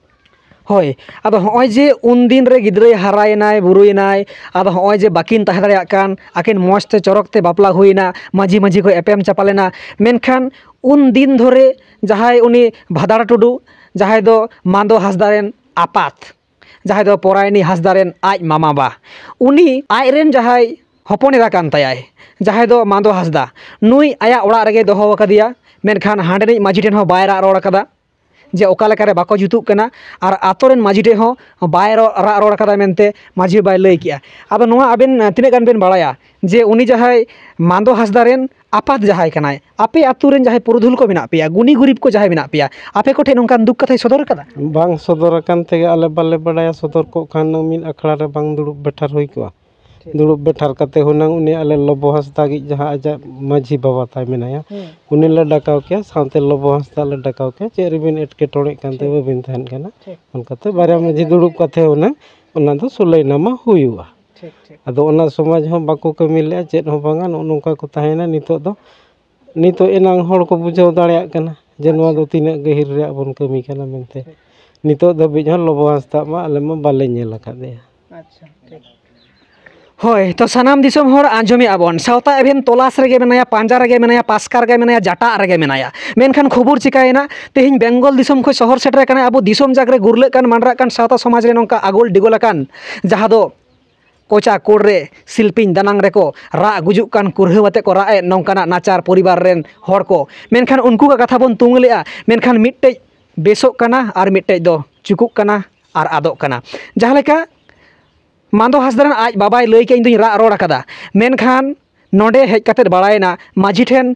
ᱦᱳᱭ, ᱟᱫᱚ ᱦᱚᱸᱜᱼᱚᱭ ᱡᱮ ᱩᱱᱫᱤᱱ ᱨᱮ ᱜᱤᱫᱽᱨᱟᱹᱭ ᱦᱟᱨᱟᱭᱮᱱᱟᱭ, ᱵᱩᱨᱩᱭᱮᱱᱟᱭ, ᱟᱫᱚ ᱦᱚᱸᱜᱼᱚᱭ ᱡᱮ ᱵᱟᱹᱠᱤᱱ ᱛᱟᱦᱮᱸ ᱫᱟᱲᱮᱭᱟᱜ ᱠᱟᱱ, ᱟᱹᱠᱤᱱ ᱢᱚᱡᱽ ᱛᱮ ᱪᱚᱨᱚᱠ ᱛᱮ ᱵᱟᱯᱞᱟ ᱦᱩᱭᱮᱱᱟ, ᱢᱟᱹᱡᱷᱤ ᱢᱟᱹᱡᱷᱤ ᱠᱚ ᱮᱯᱮᱢ ᱪᱟᱯᱟᱞᱮᱱᱟ, ᱢᱮᱱᱠᱷᱟᱱ ᱩᱱ ᱫᱤᱱ ᱫᱷᱚᱨᱮ ᱡᱟᱦᱟᱸᱭ ᱩᱱᱤ ᱵᱷᱟᱫᱟᱲ ᱴᱩᱰᱩ, ᱡᱟᱦᱟᱸᱭ ᱫᱚ ᱢᱟᱱᱫᱚ ᱦᱟᱸᱥᱫᱟ ᱨᱮᱱ ᱟᱯᱟᱛ, ᱡᱟᱦᱟᱸᱭ ᱫᱚ ᱯᱚᱨᱟᱭᱱᱤ ᱦᱟᱸᱥᱫᱟ ᱨᱮᱱ ᱟᱡ ᱢᱟᱢᱟ ᱵᱟ, ᱩᱱᱤ ᱟᱡ ᱨᱮᱱ ᱡᱟᱦᱟᱸᱭ ᱦᱚᱯᱚᱱ ᱮᱨᱟ ᱠᱟᱱ ᱛᱟᱭᱟᱭ, ᱡᱟᱦᱟᱸᱭ ᱫᱚ ᱢᱟᱱᱫᱚ ᱦᱟᱸᱥᱫᱟ, ᱱᱩᱭ ᱟᱭᱟᱜ ᱚᱲᱟᱜ ᱨᱮᱜᱮᱭ ᱫᱚᱦᱚ ᱟᱠᱟᱫᱮᱭᱟ, ᱢᱮᱱᱠᱷᱟᱱ ᱦᱟᱸᱰᱮᱱᱤᱡ ᱢᱟᱹᱡᱷᱤ ᱴᱷᱮᱱ ᱦᱚᱸ ᱵᱟᱭ ᱨᱟᱜ ᱨᱚᱲ ᱟᱠᱟᱫᱟ ᱡᱮ ᱚᱠᱟ ᱞᱮᱠᱟᱨᱮ ᱵᱟᱠᱚ ᱡᱩᱛᱩᱜ ᱠᱟᱱᱟ, ᱟᱨ ᱟᱛᱳ ᱨᱮᱱ ᱢᱟᱹᱡᱷᱤ ᱴᱷᱮᱱ ᱦᱚᱸ ᱵᱟᱭ ᱨᱚ-, ᱨᱟᱜ ᱨᱚᱲ ᱟᱠᱟᱫᱟ ᱢᱮᱱᱛᱮ ᱢᱟᱹᱡᱷᱤ ᱵᱟᱭ ᱞᱟᱹᱭ ᱠᱮᱜᱼᱟ᱾ ᱟᱫᱚ ᱱᱚᱣᱟ ᱟᱵᱮᱱ ᱛᱤᱱᱟᱹᱜ ᱜᱟᱱ ᱵᱮᱱ ᱵᱟᱲᱟᱭᱟ ᱡᱮ ᱩᱱᱤ ᱡᱟᱦᱟᱸᱭ ᱢᱟᱱᱫᱚ ᱦᱟᱸᱥᱫᱟ ᱨᱮᱱ ᱟᱯᱟᱛ ᱡᱟᱦᱟᱸᱭ ᱠᱟᱱᱟᱭ, ᱟᱯᱮ ᱟᱛᱳ ᱨᱮᱱ ᱡᱟᱦᱟᱸᱭ ᱯᱩᱨᱩᱫᱷᱩᱞ ᱠᱚ ᱢᱮᱱᱟᱜ ᱯᱮᱭᱟ, ᱜᱩᱱᱤ ᱜᱩᱨᱤᱵ ᱠᱚ ᱡᱟᱦᱟᱸᱭ ᱢᱮᱱᱟᱜ ᱯᱮᱭᱟ, ᱟᱯᱮ ᱠᱚᱴᱷᱮᱱ ᱱᱚᱝᱠᱟᱱ ᱫᱩᱠ ᱠᱟᱛᱷᱟᱭ ᱥᱚᱫᱚᱨ ᱟᱠᱟᱫᱟ? ᱵᱟᱝ ᱥᱚᱫᱚᱨ ᱟᱠᱟᱱ ᱛᱮᱜᱮ ᱟᱞᱮ ᱵᱟᱞᱮ ᱵᱟᱲᱟᱭᱟ᱾ ᱥᱚᱫᱚᱨ ᱠᱚᱜ ᱠᱷᱟᱱ ᱢᱤᱫ ᱟᱠᱷᱲᱟ ᱨᱮ ᱵᱟᱝ ᱫᱩᱲᱩᱵ ᱵᱮᱴᱷᱟᱨ ᱦᱩᱭ ᱠᱚᱜᱼᱟ᱾ ᱴᱷᱤᱠ᱾ ᱫᱩᱲᱩᱵ ᱵᱮᱴᱷᱟᱨ ᱠᱟᱛᱮ ᱦᱩᱱᱟᱹᱝ ᱩᱱᱤ ᱟᱞᱮ ᱞᱚᱵᱚ ᱦᱟᱸᱥᱫᱟ ᱜᱮ ᱡᱟᱦᱟᱸ ᱟᱡᱟᱜ ᱢᱟᱹᱡᱷᱤ ᱵᱟᱵᱟ ᱛᱟᱭ ᱢᱮᱱᱟᱭᱟ, ᱦᱩᱸ᱾ ᱩᱱᱤ ᱞᱮ ᱰᱟᱠᱟᱣ ᱠᱮᱭᱟ, ᱥᱟᱶᱛᱮ ᱞᱚᱵᱚ ᱦᱟᱸᱥᱫᱟ ᱞᱮ ᱰᱟᱠᱟᱣ ᱠᱮᱭᱟ, ᱪᱮᱫ ᱨᱮᱵᱤᱱ ᱮᱴᱠᱮᱴᱚᱬᱮᱜ ᱠᱟᱱᱛᱮ ᱴᱷᱤᱠ᱾ ᱵᱟᱹᱵᱤᱱ ᱛᱟᱦᱮᱱ ᱠᱟᱱᱟ? ᱴᱷᱤᱠ᱾ ᱚᱱᱠᱟᱛᱮ ᱵᱟᱨᱭᱟ ᱢᱟᱹᱡᱷᱤ ᱫᱩᱲᱩᱵ ᱠᱟᱛᱮ ᱦᱩᱱᱟᱹᱝ ᱚᱱᱟ ᱫᱚ ᱥᱩᱞᱟᱹᱭᱱᱟ ᱢᱟ ᱦᱩᱭᱩᱜᱼᱟ᱾ ᱴᱷᱤᱠ, ᱴᱷᱤᱠ᱾ ᱟᱫᱚ ᱚᱱᱟ ᱥᱚᱢᱟᱡᱽ ᱦᱚᱸ ᱵᱟᱠᱚ ᱠᱟᱹᱢᱤ ᱞᱮᱜᱼᱟ, ᱪᱮᱫ ᱦᱚᱸ ᱵᱟᱝᱟ, ᱱᱚᱜᱼᱚ ᱱᱚᱝᱠᱟ ᱠᱚ ᱛᱟᱦᱮᱸᱭᱮᱱᱟ᱾ ᱱᱤᱛᱚᱜ ᱫᱚ, ᱱᱤᱛᱚᱜ ᱮᱱᱟᱝ ᱦᱚᱲ ᱠᱚ ᱵᱩᱡᱷᱟᱹᱣ ᱫᱟᱲᱮᱭᱟᱜ ᱠᱟᱱᱟ ᱡᱮ ᱱᱚᱣᱟ ᱫᱚ ᱟᱪᱪᱷᱟ᱾ ᱛᱤᱱᱟᱹᱜ ᱜᱟᱹᱦᱤᱨ ᱨᱮᱭᱟᱜ ᱵᱚᱱ ᱠᱟᱹᱢᱤ ᱠᱟᱱᱟ ᱢᱮᱱᱛᱮ᱾ ᱴᱷᱤᱠ᱾ ᱱᱤᱛᱚᱜ ᱫᱷᱟᱹᱵᱤᱡ ᱦᱚᱸ ᱞᱚᱵᱚ ᱦᱟᱸᱥᱫᱟ ᱢᱟ ᱟᱞᱮ ᱢᱟ ᱵᱟᱞᱮ ᱧᱮᱞ ᱟᱠᱟᱫᱮᱭᱟ᱾ ᱟᱪᱪᱷᱟ, ᱴᱷᱤᱠ᱾ ᱦᱳᱭ, ᱛᱚ ᱥᱟᱱᱟᱢ ᱫᱤᱥᱚᱢ ᱦᱚᱲ ᱟᱸᱡᱚᱢᱮᱜᱼᱟ ᱵᱚᱱ, ᱥᱟᱶᱛᱟ ᱮᱵᱷᱮᱱ ᱛᱚᱞᱟᱥ ᱨᱮᱜᱮ ᱢᱮᱱᱟᱭᱟ, ᱯᱟᱸᱡᱟ ᱨᱮᱜᱮ ᱢᱮᱱᱟᱭᱟ, ᱯᱟᱥᱠᱟ ᱨᱮᱜᱮ ᱢᱮᱱᱟᱭᱟ, ᱡᱟᱴᱟᱜ ᱨᱮᱜᱮ ᱢᱮᱱᱟᱭᱟ᱾ ᱢᱮᱱᱠᱷᱟᱱ ᱠᱷᱚᱵᱚᱨ ᱪᱤᱠᱟᱭᱮᱱᱟ? ᱛᱮᱦᱮᱧ ᱵᱮᱝᱜᱚᱞ ᱫᱤᱥᱚᱢ ᱠᱷᱚᱱ ᱥᱚᱦᱚᱨ ᱥᱮᱴᱮᱨ ᱟᱠᱟᱱᱟᱭ ᱟᱵᱚ ᱫᱤᱥᱚᱢ ᱡᱟᱠ ᱨᱮ ᱜᱩᱨᱞᱟᱹᱜ ᱠᱟᱱ, ᱢᱟᱸᱰᱨᱟᱜ ᱠᱟᱱ ᱥᱟᱶᱛᱟ ᱥᱚᱢᱟᱡᱽ ᱨᱮ ᱱᱚᱝᱠᱟ ᱟᱜᱚᱞ ᱰᱤᱜᱚᱞ ᱟᱠᱟᱱ, ᱡᱟᱦᱟᱸ ᱫᱚ ᱠᱚᱪᱟ ᱠᱳᱲ ᱨᱮ ᱥᱤᱞᱯᱤᱧ ᱫᱟᱱᱟᱝ ᱨᱮᱠᱚ ᱨᱟᱜ ᱜᱩᱡᱩᱜ ᱠᱟᱱ, ᱠᱩᱨᱦᱟᱹ ᱟᱛᱮ ᱠᱚ ᱨᱟᱜ ᱮᱫ ᱱᱚᱝᱠᱟᱱᱟᱜ ᱱᱟᱪᱟᱨ ᱯᱚᱨᱤᱵᱟᱨ ᱨᱮᱱ ᱦᱚᱲ ᱠᱚ᱾ ᱢᱮᱱᱠᱷᱟᱱ ᱩᱱᱠᱩᱣᱟᱜ ᱠᱟᱛᱷᱟ ᱵᱚᱱ ᱛᱩᱢᱟᱹᱞᱮᱜᱼᱟ, ᱢᱮᱱᱠᱷᱟᱱ ᱢᱤᱫᱴᱮᱡ ᱵᱮᱥᱚᱜ ᱠᱟᱱᱟ ᱟᱨ ᱢᱤᱫᱴᱮᱡ ᱫᱚ ᱪᱩᱠᱩᱜ ᱠᱟᱱᱟ ᱟᱨ ᱟᱫᱚᱜ ᱠᱟᱱᱟ᱾ ᱡᱟᱦᱟᱸ ᱞᱮᱠᱟ ᱢᱟᱱᱫᱚ ᱦᱟᱸᱥᱫᱟ ᱨᱮᱱ ᱟᱡ ᱵᱟᱵᱟᱭ ᱞᱟᱹᱭ ᱠᱮᱫ, "ᱤᱧ ᱫᱩᱧ ᱨᱟᱜ ᱨᱚᱲ ᱟᱠᱟᱫᱟ", ᱢᱮᱱᱠᱷᱟᱱ ᱱᱚᱰᱮ ᱦᱮᱡ ᱠᱟᱛᱮᱫ ᱵᱟᱲᱟᱭᱮᱱᱟ, ᱢᱟᱹᱡᱷᱤ ᱴᱷᱮᱱ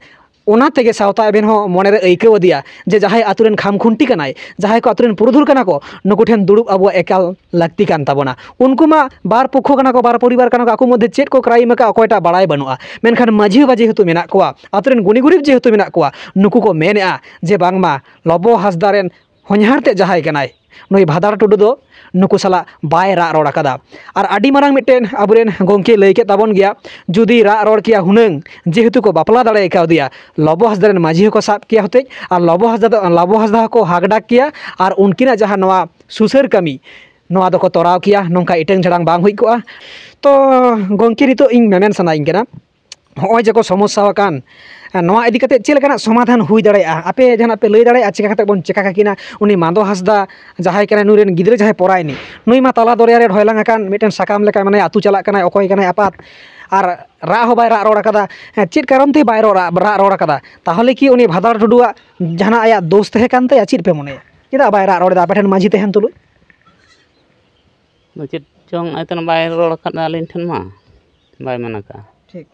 ᱚᱱᱟ ᱛᱮᱜᱮ ᱥᱟᱶᱛᱟ ᱮᱵᱷᱮᱱ ᱦᱚᱸ ᱢᱚᱱᱮᱨᱮ ᱟᱹᱭᱠᱟᱹᱣ ᱟᱫᱮᱭᱟ ᱡᱮ ᱡᱟᱦᱟᱸᱭ ᱟᱛᱳ ᱨᱮᱱ ᱠᱷᱟᱢ ᱠᱷᱩᱱᱴᱤ ᱠᱟᱱᱟᱭ, ᱡᱟᱦᱟᱸᱭ ᱠᱚ ᱟᱛᱳ ᱨᱮᱱ ᱯᱩᱨᱩᱫᱷᱩᱞ ᱠᱟᱱᱟ ᱠᱚ, ᱱᱩᱠᱩ ᱴᱷᱮᱱ ᱫᱩᱲᱩᱵ ᱟᱵᱚᱣᱟᱜ ᱮᱠᱟᱞ ᱞᱟᱹᱠᱛᱤ ᱠᱟᱱ ᱛᱟᱵᱚᱱᱟ᱾ ᱩᱱᱠᱩ ᱢᱟ ᱵᱟᱨ ᱯᱚᱠᱠᱷᱚ ᱠᱟᱱᱟ ᱠᱚ, ᱵᱟᱨ ᱯᱚᱨᱤᱵᱟᱨ ᱠᱟᱱᱟ ᱠᱚ, ᱟᱠᱚ ᱢᱚᱫᱽᱫᱷᱮ ᱪᱮᱫ ᱠᱚ ᱠᱨᱟᱭᱤᱢ ᱟᱠᱟᱫ ᱚᱠᱚᱭᱴᱟᱜ ᱵᱟᱲᱟᱭ ᱵᱟᱹᱱᱩᱜᱼᱟ, ᱢᱮᱱᱠᱷᱟᱱ ᱢᱟᱹᱡᱷᱤ ᱵᱟᱵᱟ ᱡᱮᱦᱮᱛᱩ ᱢᱮᱱᱟᱜ ᱠᱚᱣᱟ, ᱟᱛᱳ ᱨᱮᱱ ᱜᱩᱱᱤ ᱜᱩᱨᱤᱵ ᱡᱮᱦᱮᱛᱩ ᱢᱮᱱᱟᱜ ᱠᱚᱣᱟ, ᱱᱩᱠᱩ ᱠᱚ ᱢᱮᱱᱮᱫᱼᱟ ᱡᱮ ᱵᱟᱝᱢᱟ ᱞᱚᱵᱚ ᱦᱟᱸᱥᱫᱟ ᱨᱮᱱ ᱦᱚᱧᱦᱟᱨ ᱛᱮᱫ ᱡᱟᱦᱟᱸᱭ ᱠᱟᱱᱟᱭ, ᱱᱩᱭ ᱵᱷᱟᱫᱟᱲ ᱴᱩᱰᱩ ᱫᱚ ᱱᱩᱠᱩ ᱥᱟᱞᱟᱜ ᱵᱟᱭ ᱨᱟᱜ ᱨᱚᱲ ᱟᱠᱟᱫᱟ᱾ ᱟᱨ ᱟᱹᱰᱤ ᱢᱟᱨᱟᱝ ᱢᱤᱫᱴᱮᱱ ᱟᱵᱚᱨᱮᱱ ᱜᱚᱢᱠᱮ ᱞᱟᱹᱭ ᱠᱮᱫ ᱛᱟᱵᱚᱱ ᱜᱮᱭᱟ, ᱡᱩᱫᱤ ᱨᱟᱜ ᱨᱚᱲ ᱠᱮᱭᱟ ᱦᱩᱱᱟᱹᱝ, ᱡᱮᱦᱮᱛᱩ ᱠᱚ ᱵᱟᱯᱞᱟ ᱫᱟᱲᱮ ᱠᱟᱣᱫᱮᱭᱟ, ᱞᱚᱵᱚ ᱦᱟᱸᱥᱫᱟ ᱨᱮᱱ ᱢᱟᱹᱡᱷᱤ ᱦᱚᱸᱠᱚ ᱥᱟᱵ ᱠᱮᱭᱟ ᱦᱚᱛᱮᱡ, ᱟᱨ ᱞᱚᱵᱚ ᱦᱟᱸᱥᱫᱟ ᱫᱚ, ᱞᱚᱵᱚ ᱦᱟᱸᱥᱫᱟ ᱦᱚᱸᱠᱚ ᱦᱟᱠ ᱰᱟᱠ ᱠᱮᱭᱟ, ᱟᱨ ᱩᱱᱠᱤᱱᱟᱜ ᱡᱟᱦᱟᱸ ᱱᱚᱣᱟ ᱥᱩᱥᱟᱹᱨ ᱠᱟᱹᱢᱤ, ᱱᱚᱣᱟ ᱫᱚᱠᱚ ᱛᱚᱨᱟᱣ ᱠᱮᱭᱟ, ᱱᱚᱝᱠᱟ ᱤᱴᱟᱹᱝ ᱡᱷᱟᱲᱟᱝ ᱵᱟᱝ ᱦᱩᱭ ᱠᱚᱜᱼᱟ᱾ ᱛᱚ ᱜᱚᱢᱠᱮ, ᱱᱤᱛᱚᱜ ᱤᱧ ᱢᱮᱢᱮᱱ ᱥᱟᱱᱟᱭᱤᱧ ᱠᱟᱱᱟ, ᱦᱚᱸᱜᱼᱚᱭ ᱡᱮ ᱠᱚ ᱥᱚᱢᱚᱥᱥᱟ ᱟᱠᱟᱱ, ᱱᱚᱣᱟ ᱤᱫᱤ ᱠᱟᱛᱮ ᱪᱮᱫ ᱞᱮᱠᱟᱱᱟᱜ ᱥᱚᱢᱟᱫᱷᱟᱱ ᱦᱩᱭ ᱫᱟᱲᱮᱭᱟᱜᱼᱟ? ᱟᱯᱮ ᱡᱟᱦᱟᱱᱟᱜ ᱯᱮ ᱞᱟᱹᱭ ᱫᱟᱲᱮᱭᱟᱜᱼᱟ, ᱪᱮᱠᱟ ᱠᱟᱛᱮ ᱵᱚᱱ ᱪᱮᱠᱟ ᱠᱟᱠᱤᱱᱟ? ᱩᱱᱤ ᱢᱟᱱᱫᱚ ᱦᱟᱸᱥᱫᱟ ᱡᱟᱦᱟᱸᱭ ᱠᱟᱱᱟᱭ, ᱱᱩᱭ ᱨᱮᱱ ᱜᱤᱫᱽᱨᱟᱹ ᱡᱟᱦᱟᱸᱭ ᱯᱚᱨᱟᱭᱱᱤ, ᱱᱩᱭ ᱢᱟ ᱛᱟᱞᱟ ᱫᱚᱨᱭᱟ ᱨᱮ ᱰᱷᱚᱭᱞᱟᱝ ᱟᱠᱟᱱ ᱢᱤᱫᱴᱮᱱ ᱥᱟᱠᱟᱢ ᱞᱮᱠᱟ, ᱢᱟᱱᱮ ᱟᱹᱛᱩ ᱪᱟᱞᱟᱜ ᱠᱟᱱᱟᱭ, ᱚᱠᱚᱭ ᱠᱟᱱᱟᱭ ᱟᱯᱟᱛ, ᱟᱨ ᱨᱟᱜ ᱦᱚᱸ ᱵᱟᱭ ᱨᱟᱜ ᱨᱚᱲ ᱟᱠᱟᱫᱟ᱾ ᱦᱮᱸ, ᱪᱮᱫ ᱠᱟᱨᱚᱱ ᱛᱮ ᱵᱟᱭ ᱨᱚᱲ, ᱨᱟᱜ ᱨᱚᱲ ᱟᱠᱟᱫᱟ? ᱛᱟᱦᱚᱞᱮ ᱠᱤ ᱩᱱᱤ ᱵᱷᱟᱫᱟᱲ ᱴᱩᱰᱩᱣᱟᱜ ᱡᱟᱦᱟᱱᱟᱜ ᱟᱭᱟᱜ ᱫᱳᱥ ᱛᱟᱦᱮᱸ ᱠᱟᱱ ᱛᱟᱭᱟ? ᱪᱮᱫ ᱯᱮ ᱢᱚᱱᱮᱭᱟ? ᱪᱮᱫᱟᱜ ᱵᱟᱭ ᱨᱟᱜ ᱨᱚᱲ ᱮᱫᱟ ᱟᱯᱮ ᱴᱷᱮᱱ ᱢᱟᱹᱡᱷᱤ ᱛᱟᱦᱮᱱ ᱛᱩᱞᱩᱡ? ᱫᱚ ᱪᱮᱫ ᱪᱚᱝ ᱟᱭᱛᱟᱱ ᱵᱟᱭ ᱨᱚᱲ ᱟᱠᱟᱫᱟ ᱟᱹᱞᱤᱧ ᱴᱷᱮᱱ ᱢᱟ, ᱵᱟᱭ ᱢᱮᱱ ᱟᱠᱟᱫᱼᱟ᱾ ᱴᱷᱤᱠ᱾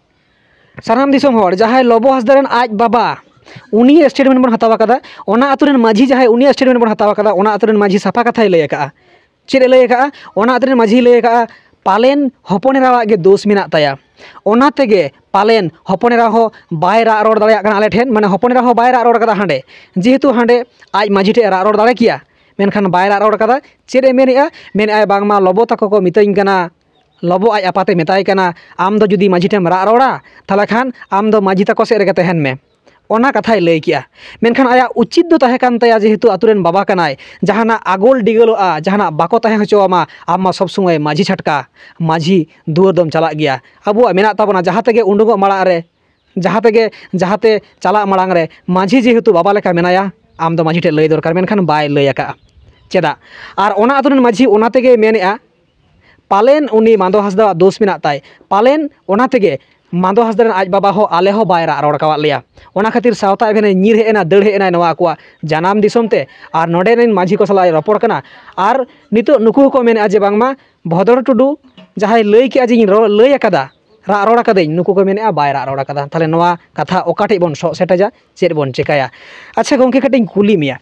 ᱥᱟᱱᱟᱢ ᱫᱤᱥᱚᱢ ᱦᱚᱲ, ᱡᱟᱦᱟᱸᱭ ᱞᱚᱵᱚ ᱦᱟᱸᱥᱫᱟ ᱨᱮᱱ ᱟᱡ ᱵᱟᱵᱟ, ᱩᱱᱤ ᱥᱴᱮᱴᱢᱮᱱᱴ ᱵᱚᱱ ᱦᱟᱛᱟᱣ ᱟᱠᱟᱫᱟ, ᱚᱱᱟ ᱟᱛᱳ ᱨᱮᱱ ᱢᱟᱹᱡᱷᱤ ᱡᱟᱦᱟᱸᱭ, ᱩᱱᱤᱭᱟᱜ ᱥᱴᱮᱴᱢᱮᱱᱴ ᱵᱚᱱ ᱦᱟᱛᱟᱣ ᱟᱠᱟᱫᱟ, ᱚᱱᱟ ᱟᱛᱳ ᱨᱮᱱ ᱢᱟᱹᱡᱷᱤ ᱥᱟᱯᱷᱟ ᱠᱟᱛᱷᱟᱭ ᱞᱟᱹᱭ ᱟᱠᱟᱫᱼᱟ᱾ ᱪᱮᱫ ᱮ ᱞᱟᱹᱭ ᱟᱠᱟᱫᱼᱟ? ᱚᱱᱟ ᱟᱛᱳ ᱨᱮᱱ ᱢᱟᱹᱡᱷᱤᱭ ᱞᱟᱹᱭ ᱟᱠᱟᱫᱼᱟ, ᱯᱟᱞᱮᱱ ᱦᱚᱯᱚᱱ ᱮᱨᱟᱣᱟᱜ ᱜᱮ ᱫᱳᱥ ᱢᱮᱱᱟᱜ ᱛᱟᱭᱟ, ᱚᱱᱟ ᱛᱮᱜᱮ ᱯᱟᱞᱮᱱ ᱦᱚᱯᱚᱱ ᱮᱨᱟ ᱦᱚᱸ ᱵᱟᱭ ᱨᱟᱜ ᱨᱚᱲ ᱫᱟᱲᱮᱭᱟᱜ ᱠᱟᱱᱟ ᱟᱞᱮ ᱴᱷᱮᱱ, ᱢᱟᱱᱮ ᱦᱚᱯᱚᱱ ᱮᱨᱟ ᱦᱚᱸ ᱵᱟᱭ ᱨᱟᱜ ᱨᱚᱲ ᱠᱟᱫᱟ ᱦᱟᱸᱰᱮ, ᱡᱮᱦᱮᱛᱩ ᱦᱟᱸᱰᱮ ᱟᱡ ᱢᱟᱹᱡᱷᱤ ᱴᱷᱮᱱ ᱮ ᱨᱟᱜ ᱨᱚᱲ ᱫᱟᱲᱮ ᱠᱮᱭᱟ, ᱢᱮᱱᱠᱷᱟᱱ ᱵᱟᱭ ᱨᱟᱜ ᱨᱚᱲ ᱠᱟᱫᱟ᱾ ᱪᱮᱫ ᱮ ᱢᱮᱱᱮᱫᱼᱟ? ᱢᱮᱱᱮᱫᱼᱟᱭ ᱵᱟᱝᱢᱟ ᱞᱚᱵᱚ ᱛᱟᱠᱚ ᱠᱚ ᱢᱤᱛᱟᱹᱧ ᱠᱟᱱᱟ, ᱞᱚᱵᱚ ᱟᱡ ᱟᱯᱟᱛᱮ ᱢᱮᱛᱟᱭ ᱠᱟᱱᱟ, ᱟᱢ ᱫᱚ ᱡᱩᱫᱤ ᱢᱟᱹᱡᱷᱤ ᱴᱷᱮᱱ ᱮᱢ ᱨᱟᱜ ᱨᱚᱲᱟ, ᱛᱟᱦᱚᱞᱮ ᱠᱷᱟᱱ ᱟᱢ ᱫᱚ ᱢᱟᱹᱡᱷᱤ ᱛᱟᱠᱚ ᱥᱮᱫ ᱨᱮᱜᱮ ᱛᱟᱦᱮᱱ ᱢᱮ᱾ ᱚᱱᱟ ᱠᱟᱛᱷᱟᱭ ᱞᱟᱹᱭ ᱠᱮᱜᱼᱟ᱾ ᱢᱮᱱᱠᱷᱟᱱ ᱟᱭᱟᱜ ᱩᱪᱤᱛ ᱫᱚ ᱛᱟᱦᱮᱸ ᱠᱟᱱ ᱛᱟᱭᱟ, ᱡᱮᱦᱮᱛᱩ ᱟᱛᱳ ᱨᱮᱱ ᱵᱟᱵᱟ ᱠᱟᱱᱟᱭ, ᱡᱟᱦᱟᱱᱟᱜ ᱟᱜᱚᱞ ᱰᱤᱜᱟᱹᱞᱚᱜᱼᱟ, ᱡᱟᱦᱟᱱᱟᱜ ᱵᱟᱠᱚ ᱛᱟᱦᱮᱸ ᱦᱚᱪᱚᱣᱟᱢᱟ, ᱟᱢ ᱢᱟ ᱥᱚᱵᱽ ᱥᱚᱢᱚᱭ ᱢᱟᱹᱡᱷᱤ ᱪᱷᱟᱴᱠᱟ, ᱢᱟᱹᱡᱷᱤ ᱫᱩᱣᱟᱹᱨ ᱫᱚᱢ ᱪᱟᱞᱟᱜ ᱜᱮᱭᱟ᱾ ᱟᱵᱚᱣᱟᱜ ᱢᱮᱱᱟᱜ ᱛᱟᱵᱚᱱᱟ, ᱡᱟᱦᱟᱸ ᱛᱮᱜᱮ ᱩᱰᱩᱝᱚᱜ ᱢᱟᱲᱟᱝ ᱨᱮ, ᱡᱟᱦᱟᱸ ᱛᱮᱜᱮ, ᱡᱟᱦᱟᱸᱛᱮ ᱪᱟᱞᱟᱜ ᱢᱟᱲᱟᱝ ᱨᱮ ᱢᱟᱹᱡᱷᱤ ᱡᱮᱦᱮᱛᱩ ᱵᱟᱵᱟ ᱞᱮᱠᱟ ᱢᱮᱱᱟᱭᱟ, ᱟᱢ ᱫᱚ ᱢᱟᱹᱡᱷᱤ ᱴᱷᱮᱱ ᱞᱟᱹᱭ ᱫᱚᱨᱠᱟᱨ, ᱢᱮᱱᱠᱷᱟᱱ ᱵᱟᱭ ᱞᱟᱹᱭ ᱟᱠᱟᱫᱼᱟ᱾ ᱪᱮᱫᱟᱜ? ᱟᱨ ᱚᱱᱟ ᱟᱛᱳ ᱨᱮᱱ ᱢᱟᱹᱡᱷᱤ ᱚᱱᱟ ᱛᱮᱜᱮ ᱢᱮᱱᱮᱫᱼᱟ, ᱯᱟᱞᱮᱱ ᱩᱱᱤ ᱢᱟᱱᱫᱚ ᱦᱟᱸᱥᱫᱟᱣᱟᱜ ᱫᱳᱥ ᱢᱮᱱᱟᱜ ᱛᱟᱭ, ᱯᱟᱞᱮᱱ ᱚᱱᱟ ᱛᱮᱜᱮ ᱢᱟᱱᱫᱚ ᱦᱟᱸᱥᱫᱟ ᱨᱮᱱ ᱟᱡ ᱵᱟᱵᱟ ᱦᱚᱸ ᱟᱞᱮ ᱦᱚᱸ ᱵᱟᱭ ᱨᱟᱜ ᱨᱚᱲ ᱠᱟᱣᱟᱫ ᱞᱮᱭᱟ᱾ ᱚᱱᱟ ᱠᱷᱟᱹᱛᱤᱨ ᱥᱟᱶᱛᱟ ᱮᱵᱷᱮᱱᱮ ᱧᱤᱨ ᱦᱮᱡ ᱮᱱᱟ, ᱫᱟᱹᱲ ᱦᱮᱡ ᱮᱱᱟᱭ ᱱᱚᱣᱟ ᱟᱠᱚᱣᱟᱜ ᱡᱟᱱᱟᱢ ᱫᱤᱥᱚᱢ ᱛᱮ᱾ ᱟᱨ ᱱᱚᱰᱮ ᱨᱮᱱ ᱢᱟᱹᱡᱷᱤ ᱠᱚ ᱥᱟᱞᱟᱜ ᱮ ᱨᱚᱯᱚᱲ ᱠᱟᱱᱟ᱾ ᱟᱨ ᱱᱤᱛᱚᱜ ᱱᱩᱠᱩ ᱦᱚᱸᱠᱚ ᱢᱮᱱᱮᱫᱼᱟ ᱡᱮ ᱵᱟᱝᱢᱟ ᱵᱷᱚᱫᱚᱲ ᱴᱩᱰᱩ ᱡᱟᱦᱟᱸᱭ ᱞᱟᱹᱭ ᱠᱮᱜᱼᱟ ᱡᱮ ᱤᱧ ᱨᱚᱲ ᱞᱟᱹᱭ ᱟᱠᱟᱫᱟ, ᱨᱟᱜ ᱨᱚᱲ ᱟᱠᱟᱫᱟᱹᱧ, ᱱᱩᱠᱩ ᱠᱚ ᱢᱮᱱᱮᱫᱼᱟ ᱵᱟᱭ ᱨᱟᱜ ᱨᱚᱲ ᱟᱠᱟᱫᱟ᱾ ᱛᱟᱦᱚᱞᱮ ᱱᱚᱣᱟ ᱠᱟᱛᱷᱟ ᱚᱠᱟ ᱴᱷᱮᱡ ᱵᱚᱱ ᱥᱚᱜ ᱥᱮᱴᱮᱡᱟ, ᱪᱮᱫ ᱵᱚᱱ ᱪᱮᱠᱟᱭᱟ? ᱟᱪᱪᱷᱟ ᱜᱚᱢᱠᱮ, ᱠᱟᱹᱴᱤᱡ ᱤᱧ ᱠᱩᱞᱤ ᱢᱮᱭᱟ,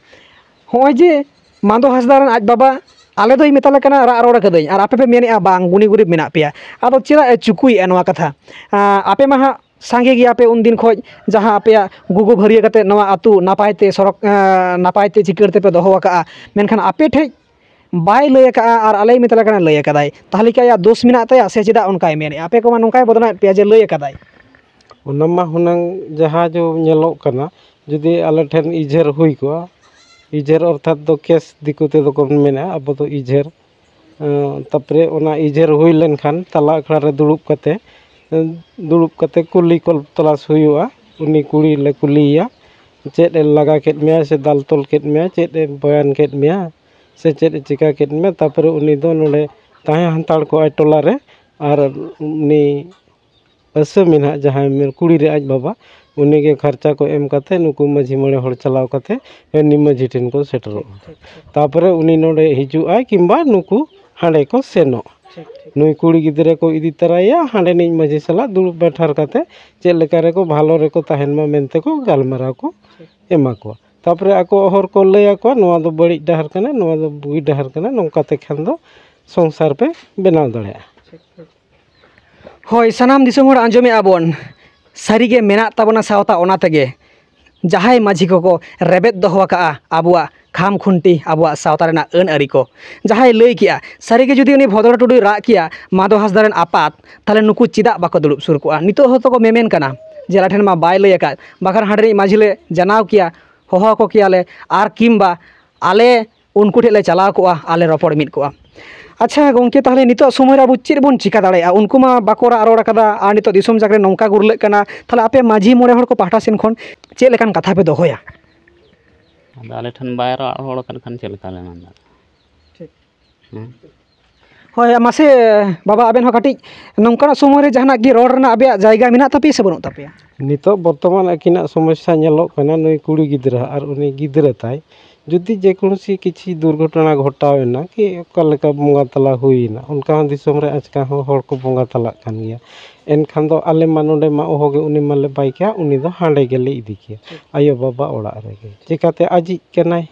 ᱱᱚᱜᱼᱚᱭ ᱡᱮ ᱢᱟᱫᱚ ᱦᱟᱸᱥᱫᱟ ᱨᱮᱱ ᱟᱡ ᱵᱟᱵᱟ, ᱟᱞᱮ ᱫᱚᱭ ᱢᱮᱛᱟᱞᱮ ᱠᱟᱱᱟ ᱨᱟᱜ ᱨᱚᱲ ᱟᱠᱟᱫᱟᱹᱧ, ᱟᱨ ᱟᱯᱮ ᱯᱮ ᱢᱮᱱᱮᱫᱼᱟ ᱵᱟᱝ, ᱜᱩᱱᱤ ᱜᱩᱨᱤᱵ ᱢᱮᱱᱟᱜ ᱯᱮᱭᱟ᱾ ᱟᱫᱚ ᱪᱮᱫᱟᱜ ᱮ ᱪᱩᱠᱩᱭᱮᱫᱼᱟ ᱱᱚᱣᱟ ᱠᱟᱛᱷᱟ? ᱟᱸ, ᱟᱯᱮ ᱢᱟ ᱦᱟᱸᱜ ᱥᱟᱸᱜᱮ ᱜᱮᱭᱟ ᱯᱮ ᱩᱱᱫᱤᱱ ᱠᱷᱚᱡ, ᱡᱟᱦᱟᱸ ᱟᱯᱮᱭᱟᱜ ᱜᱩᱜᱩ ᱵᱷᱟᱹᱨᱭᱟᱹ ᱠᱟᱛᱮ ᱱᱚᱣᱟ ᱟᱹᱛᱩ ᱱᱟᱯᱟᱭ ᱛᱮ ᱥᱚᱲᱚᱠ, ᱟᱸ, ᱱᱟᱯᱟᱭ ᱛᱮ ᱪᱤᱠᱟᱹᱲ ᱛᱮᱯᱮ ᱫᱚᱦᱚ ᱟᱠᱟᱫᱼᱟ, ᱢᱮᱱᱠᱷᱟᱱ ᱟᱯᱮ ᱴᱷᱮᱡ ᱵᱟᱭ ᱞᱟᱹᱭ ᱟᱠᱟᱫᱼᱟ ᱟᱨ ᱟᱞᱮᱭ ᱢᱮᱛᱟᱞᱮ ᱠᱟᱱᱟ ᱞᱟᱹᱭ ᱟᱠᱟᱫᱟᱭ, ᱛᱟᱦᱚᱞᱮ ᱠᱤ ᱟᱭᱟᱜ ᱫᱳᱥ ᱢᱮᱱᱟᱜ ᱛᱟᱭᱟ ᱥᱮ ᱪᱮᱫᱟᱜ ᱚᱱᱠᱟᱭ ᱢᱮᱱᱮᱫᱼᱟ? ᱟᱯᱮ ᱠᱚᱢᱟ ᱱᱚᱝᱠᱟᱭ ᱵᱚᱫᱱᱟᱢᱮᱫ ᱯᱮᱭᱟ ᱡᱮ ᱞᱟᱹᱭ ᱟᱠᱟᱫᱟᱭ᱾ ᱚᱱᱟ ᱢᱟ ᱦᱩᱱᱟᱹᱝ ᱡᱟᱦᱟᱸ ᱡᱚ ᱧᱮᱞᱚᱜ ᱠᱟᱱᱟ, ᱡᱩᱫᱤ ᱟᱞᱮ ᱴᱷᱮᱱ ᱤᱡᱷᱟᱹᱨ ᱦᱩᱭ ᱠᱚᱜᱼᱟ, ᱤᱡᱷᱟᱹᱨ ᱚᱨᱛᱷᱟᱛ ᱫᱚ ᱠᱮᱥ ᱫᱤᱠᱩ ᱛᱮᱫᱚ ᱠᱚ ᱢᱮᱱᱟ, ᱟᱵᱚ ᱫᱚ ᱤᱡᱷᱟᱹᱨ᱾ ᱮᱸ, ᱛᱟᱨᱯᱚᱨᱮ ᱚᱱᱟ ᱤᱡᱷᱟᱹᱨ ᱦᱩᱭ ᱞᱮᱱᱠᱷᱟᱱ ᱛᱟᱞᱟ ᱟᱠᱷᱲᱟ ᱨᱮ ᱫᱩᱲᱩᱵ ᱠᱟᱛᱮ, ᱮᱸ, ᱫᱩᱲᱩᱵ ᱠᱟᱛᱮ ᱠᱩᱞᱤ ᱠᱚ ᱛᱚᱞᱟᱥ ᱦᱩᱭᱩᱜᱼᱟ᱾ ᱩᱱᱤ ᱠᱩᱲᱤ ᱞᱮ ᱠᱩᱞᱤᱭᱮᱭᱟ, ᱪᱮᱫ ᱮ ᱞᱟᱜᱟ ᱠᱮᱫ ᱢᱮᱭᱟ ᱥᱮ ᱫᱟᱞ ᱛᱚᱞ ᱠᱮᱫ ᱢᱮᱭᱟ, ᱪᱮᱫ ᱮ ᱵᱚᱭᱟᱱ ᱠᱮᱫ ᱢᱮᱭᱟ ᱥᱮ ᱪᱮᱫ ᱮ ᱪᱤᱠᱟ ᱠᱮᱫ ᱢᱮᱭᱟ? ᱛᱟᱨᱯᱚᱨᱮ ᱩᱱᱤ ᱫᱚ ᱱᱚᱰᱮ ᱛᱟᱦᱮᱸ ᱦᱟᱛᱟᱲ ᱠᱚᱜᱼᱟᱭ ᱴᱚᱞᱟ ᱨᱮ, ᱟᱨ ᱩᱱᱤ ᱟᱹᱥᱟᱹᱢᱤ ᱱᱟᱦᱟᱜ ᱡᱟᱦᱟᱸᱭ ᱢᱮ-, ᱠᱩᱲᱤ ᱨᱮ ᱟᱡ ᱵᱟᱵᱟ, ᱩᱱᱤ ᱜᱮ ᱠᱷᱚᱨᱪᱟ ᱠᱚ ᱮᱢ ᱠᱟᱛᱮ ᱱᱩᱠᱩ ᱢᱟᱹᱡᱷᱤ ᱢᱚᱬᱮ ᱦᱚᱲ ᱪᱟᱞᱟᱣ ᱠᱟᱛᱮ ᱩᱱᱤ ᱢᱟᱹᱡᱷᱤ ᱴᱷᱮᱱ ᱠᱚ ᱥᱮᱴᱮᱨᱚᱜᱼᱟ᱾ ᱴᱷᱤᱠ, ᱴᱷᱤᱠ, ᱴᱷᱤᱠ᱾ ᱛᱟᱨᱯᱚᱨᱮ ᱩᱱᱤ ᱱᱚᱰᱮ ᱦᱤᱡᱩᱜᱼᱟᱭ ᱠᱤᱝᱵᱟ ᱱᱩᱠᱩ ᱦᱟᱸᱰᱮ ᱠᱚ ᱥᱮᱱᱚᱜ᱾ ᱴᱷᱤᱠ, ᱴᱷᱤᱠ᱾ ᱱᱩᱭ ᱠᱩᱲᱤ ᱜᱤᱫᱽᱨᱟᱹ ᱠᱚ ᱤᱫᱤ ᱛᱚᱨᱟᱭᱮᱭᱟ, ᱦᱟᱸᱰᱮᱱᱤᱡ ᱢᱟᱹᱡᱷᱤ ᱥᱟᱞᱟᱜ ᱫᱩᱲᱩᱵ ᱵᱮᱴᱷᱟᱨ ᱠᱟᱛᱮ ᱪᱮᱫ ᱞᱮᱠᱟ ᱨᱮᱠᱚ ᱵᱷᱟᱞᱚ ᱨᱮᱠᱚ ᱛᱟᱦᱮᱱ ᱢᱟ ᱢᱮᱱᱛᱮ ᱠᱚ ᱜᱟᱞᱢᱟᱨᱟᱣ ᱠᱚ ᱴᱷᱤᱠ᱾ ᱮᱢᱟ ᱠᱚᱣᱟ᱾ ᱛᱟᱨᱯᱚᱨᱮ ᱟᱠᱚ ᱦᱚᱨ ᱠᱚ ᱞᱟᱹᱭ ᱟᱠᱚᱣᱟ, ᱱᱚᱣᱟ ᱫᱚ ᱵᱟᱹᱲᱤᱡ ᱰᱟᱦᱟᱨ ᱠᱟᱱᱟ, ᱱᱚᱣᱟ ᱫᱚ ᱵᱩᱜᱤ ᱰᱟᱦᱟᱨ ᱠᱟᱱᱟ, ᱱᱚᱝᱠᱟ ᱛᱮ ᱠᱷᱟᱱ ᱫᱚ ᱥᱚᱝᱥᱟᱨ ᱯᱮ ᱵᱮᱱᱟᱣ ᱫᱟᱲᱮᱭᱟᱜᱼᱟ᱾ ᱴᱷᱤᱠ, ᱴᱷᱤᱠ᱾ ᱦᱳᱭ, ᱥᱟᱱᱟᱢ ᱫᱤᱥᱚᱢ ᱦᱚᱲ ᱟᱸᱡᱚᱢᱮᱫᱼᱟ ᱵᱚᱱ, ᱥᱟᱹᱨᱤᱜᱮ ᱢᱮᱱᱟᱜ ᱛᱟᱵᱚᱱᱟ ᱥᱟᱶᱛᱟ, ᱚᱱᱟ ᱛᱮᱜᱮ ᱡᱟᱦᱟᱸᱭ ᱢᱟᱹᱡᱷᱤ ᱠᱚᱠᱚ ᱨᱮᱵᱮᱫ ᱫᱚᱦᱚ ᱟᱠᱟᱫᱼᱟ ᱟᱵᱚᱣᱟᱜ ᱠᱷᱟᱢ ᱠᱷᱩᱱᱴᱤ, ᱟᱵᱚᱣᱟᱜ ᱥᱟᱶᱛᱟ ᱨᱮᱱᱟᱜ ᱟᱹᱱ ᱟᱹᱨᱤ ᱠᱚ, ᱡᱟᱦᱟᱸᱭ ᱞᱟᱹᱭ ᱠᱮᱜᱼᱟ, ᱥᱟᱹᱨᱤᱜᱮ ᱡᱩᱫᱤ ᱩᱱᱤ ᱵᱷᱚᱫᱨᱚ ᱴᱩᱰᱩᱭ ᱨᱟᱜ ᱠᱮᱭᱟ ᱢᱟᱫᱚ ᱦᱟᱸᱥᱫᱟ ᱨᱮᱱ ᱟᱯᱟᱛ, ᱛᱟᱦᱚᱞᱮ ᱱᱩᱠᱩ ᱪᱮᱫᱟᱜ ᱵᱟᱠᱚ ᱫᱩᱲᱩᱵ ᱥᱩᱨ ᱠᱚᱜᱼᱟ? ᱱᱤᱛᱚᱜ ᱦᱚᱸᱛᱚ ᱠᱚ ᱢᱮᱢᱮᱱ ᱠᱟᱱᱟ ᱡᱮ ᱟᱞᱮ ᱴᱷᱮᱱ ᱢᱟ ᱵᱟᱭ ᱞᱟᱹᱭ ᱟᱠᱟᱫ, ᱵᱟᱠᱷᱟᱱ ᱦᱟᱸᱰᱮ ᱨᱤᱱᱤᱡ ᱢᱟᱹᱡᱷᱤ ᱞᱮ ᱡᱟᱱᱟᱣ ᱠᱮᱭᱟ, ᱦᱚᱦᱚ ᱟᱠᱚ ᱠᱮᱭᱟᱞᱮ, ᱟᱨ ᱠᱤᱢᱵᱟ ᱟᱞᱮ ᱩᱱᱠᱩ ᱴᱷᱮᱱ ᱞᱮ ᱪᱟᱞᱟᱣ ᱠᱚᱜᱼᱟ, ᱟᱞᱮ ᱨᱚᱯᱚᱲ ᱢᱤᱫ ᱠᱚᱜᱼᱟ᱾ ᱟᱪᱪᱷᱟ ᱜᱚᱢᱠᱮ, ᱛᱟᱦᱚᱞᱮ ᱱᱤᱛᱚᱜ ᱥᱚᱢᱚᱭ ᱨᱮ ᱟᱵᱚ ᱪᱮᱫ ᱵᱚᱱ ᱪᱤᱠᱟ ᱫᱟᱲᱮᱭᱟᱜᱼᱟ? ᱩᱱᱠᱩ ᱢᱟ ᱵᱟᱠᱚ ᱨᱟᱜ ᱨᱚᱲ ᱟᱠᱟᱫᱟ, ᱟᱨ ᱱᱤᱛᱚᱜ ᱫᱤᱥᱚᱢ ᱡᱟᱠ ᱨᱮ ᱱᱚᱝᱠᱟ ᱜᱩᱨᱞᱟᱹᱜ ᱠᱟᱱᱟ, ᱛᱟᱦᱚᱞᱮ ᱟᱯᱮ ᱢᱟᱹᱡᱷᱤ ᱢᱚᱬᱮ ᱦᱚᱲ ᱠᱚ ᱯᱟᱦᱴᱟ ᱥᱮᱱ ᱠᱷᱚᱱ ᱪᱮᱫ ᱞᱮᱠᱟᱱ ᱠᱟᱛᱷᱟ ᱯᱮ ᱫᱚᱦᱚᱭᱟ? ᱟᱫᱚ ᱟᱞᱮ ᱴᱷᱮᱱ ᱵᱟᱭ ᱨᱟᱜ ᱨᱚᱲ ᱟᱠᱟᱫ ᱠᱷᱟᱱ ᱪᱮᱫ ᱞᱮᱠᱟ ᱞᱮ ᱢᱮᱱ ᱫᱟᱲᱮᱭᱟᱜᱼᱟ? ᱴᱷᱤᱠ᱾ ᱦᱮᱸ? ᱦᱳᱭ, ᱢᱟᱥᱮ ᱵᱟᱵᱟ, ᱟᱵᱮᱱ ᱦᱚᱸ ᱠᱟᱹᱴᱤᱡ ᱱᱚᱝᱠᱟᱱᱟᱜ ᱥᱚᱢᱚᱭ ᱨᱮ ᱡᱟᱦᱟᱱᱟᱜ ᱜᱮ ᱨᱚᱲ ᱨᱮᱱᱟᱜ ᱟᱯᱮᱭᱟᱜ ᱡᱟᱭᱜᱟ ᱢᱮᱱᱟᱜ ᱛᱟᱯᱮᱭᱟ ᱥᱮ ᱵᱟᱹᱱᱩᱜ ᱛᱟᱯᱮᱭᱟ? ᱱᱤᱛᱚᱜ ᱵᱚᱨᱛᱚᱢᱟᱱ ᱟᱹᱠᱤᱱᱟᱜ ᱥᱚᱢᱚᱥᱥᱟ ᱧᱮᱞᱚᱜ ᱠᱟᱱᱟ, ᱱᱩᱭ ᱠᱩᱲᱤ ᱜᱤᱫᱽᱨᱟᱹ ᱟᱨ ᱩᱱᱤ ᱜᱤᱫᱽᱨᱟᱹ ᱛᱟᱭ, ᱡᱩᱫᱤ ᱡᱮᱠᱳᱱᱳᱥᱤ ᱠᱤᱪᱷᱤ ᱫᱩᱨᱜᱷᱚᱴᱚᱱᱟ ᱜᱷᱚᱴᱟᱣ ᱮᱱᱟ, ᱠᱤ ᱚᱠᱟ ᱞᱮᱠᱟ ᱵᱚᱸᱜᱟ ᱛᱟᱞᱟ ᱦᱩᱭ ᱮᱱᱟ, ᱚᱱᱠᱟ ᱦᱚᱸ ᱫᱤᱥᱚᱢ ᱨᱮ ᱟᱪᱠᱟ ᱦᱚᱸ ᱦᱚᱲ ᱠᱚ ᱵᱚᱸᱜᱟ ᱛᱟᱞᱟᱜ ᱠᱟᱱ ᱜᱮᱭᱟ᱾ ᱮᱱᱠᱷᱟᱱ ᱫᱚ ᱟᱞᱮ ᱢᱟ ᱱᱚᱰᱮ ᱢᱟ ᱚᱦᱚᱜᱮ ᱩᱱᱤ ᱢᱟᱞᱮ ᱵᱟᱭ ᱠᱮᱭᱟ, ᱩᱱᱤ ᱫᱚ ᱦᱟᱸᱰᱮ ᱜᱮᱞᱮ ᱤᱫᱤ ᱠᱮᱭᱟ, ᱟᱭᱳᱼᱵᱟᱵᱟ ᱚᱲᱟᱜ ᱨᱮᱜᱮ᱾ ᱪᱤᱠᱟᱹᱛᱮ ᱟᱡᱤᱡ ᱠᱟᱱᱟᱭ᱾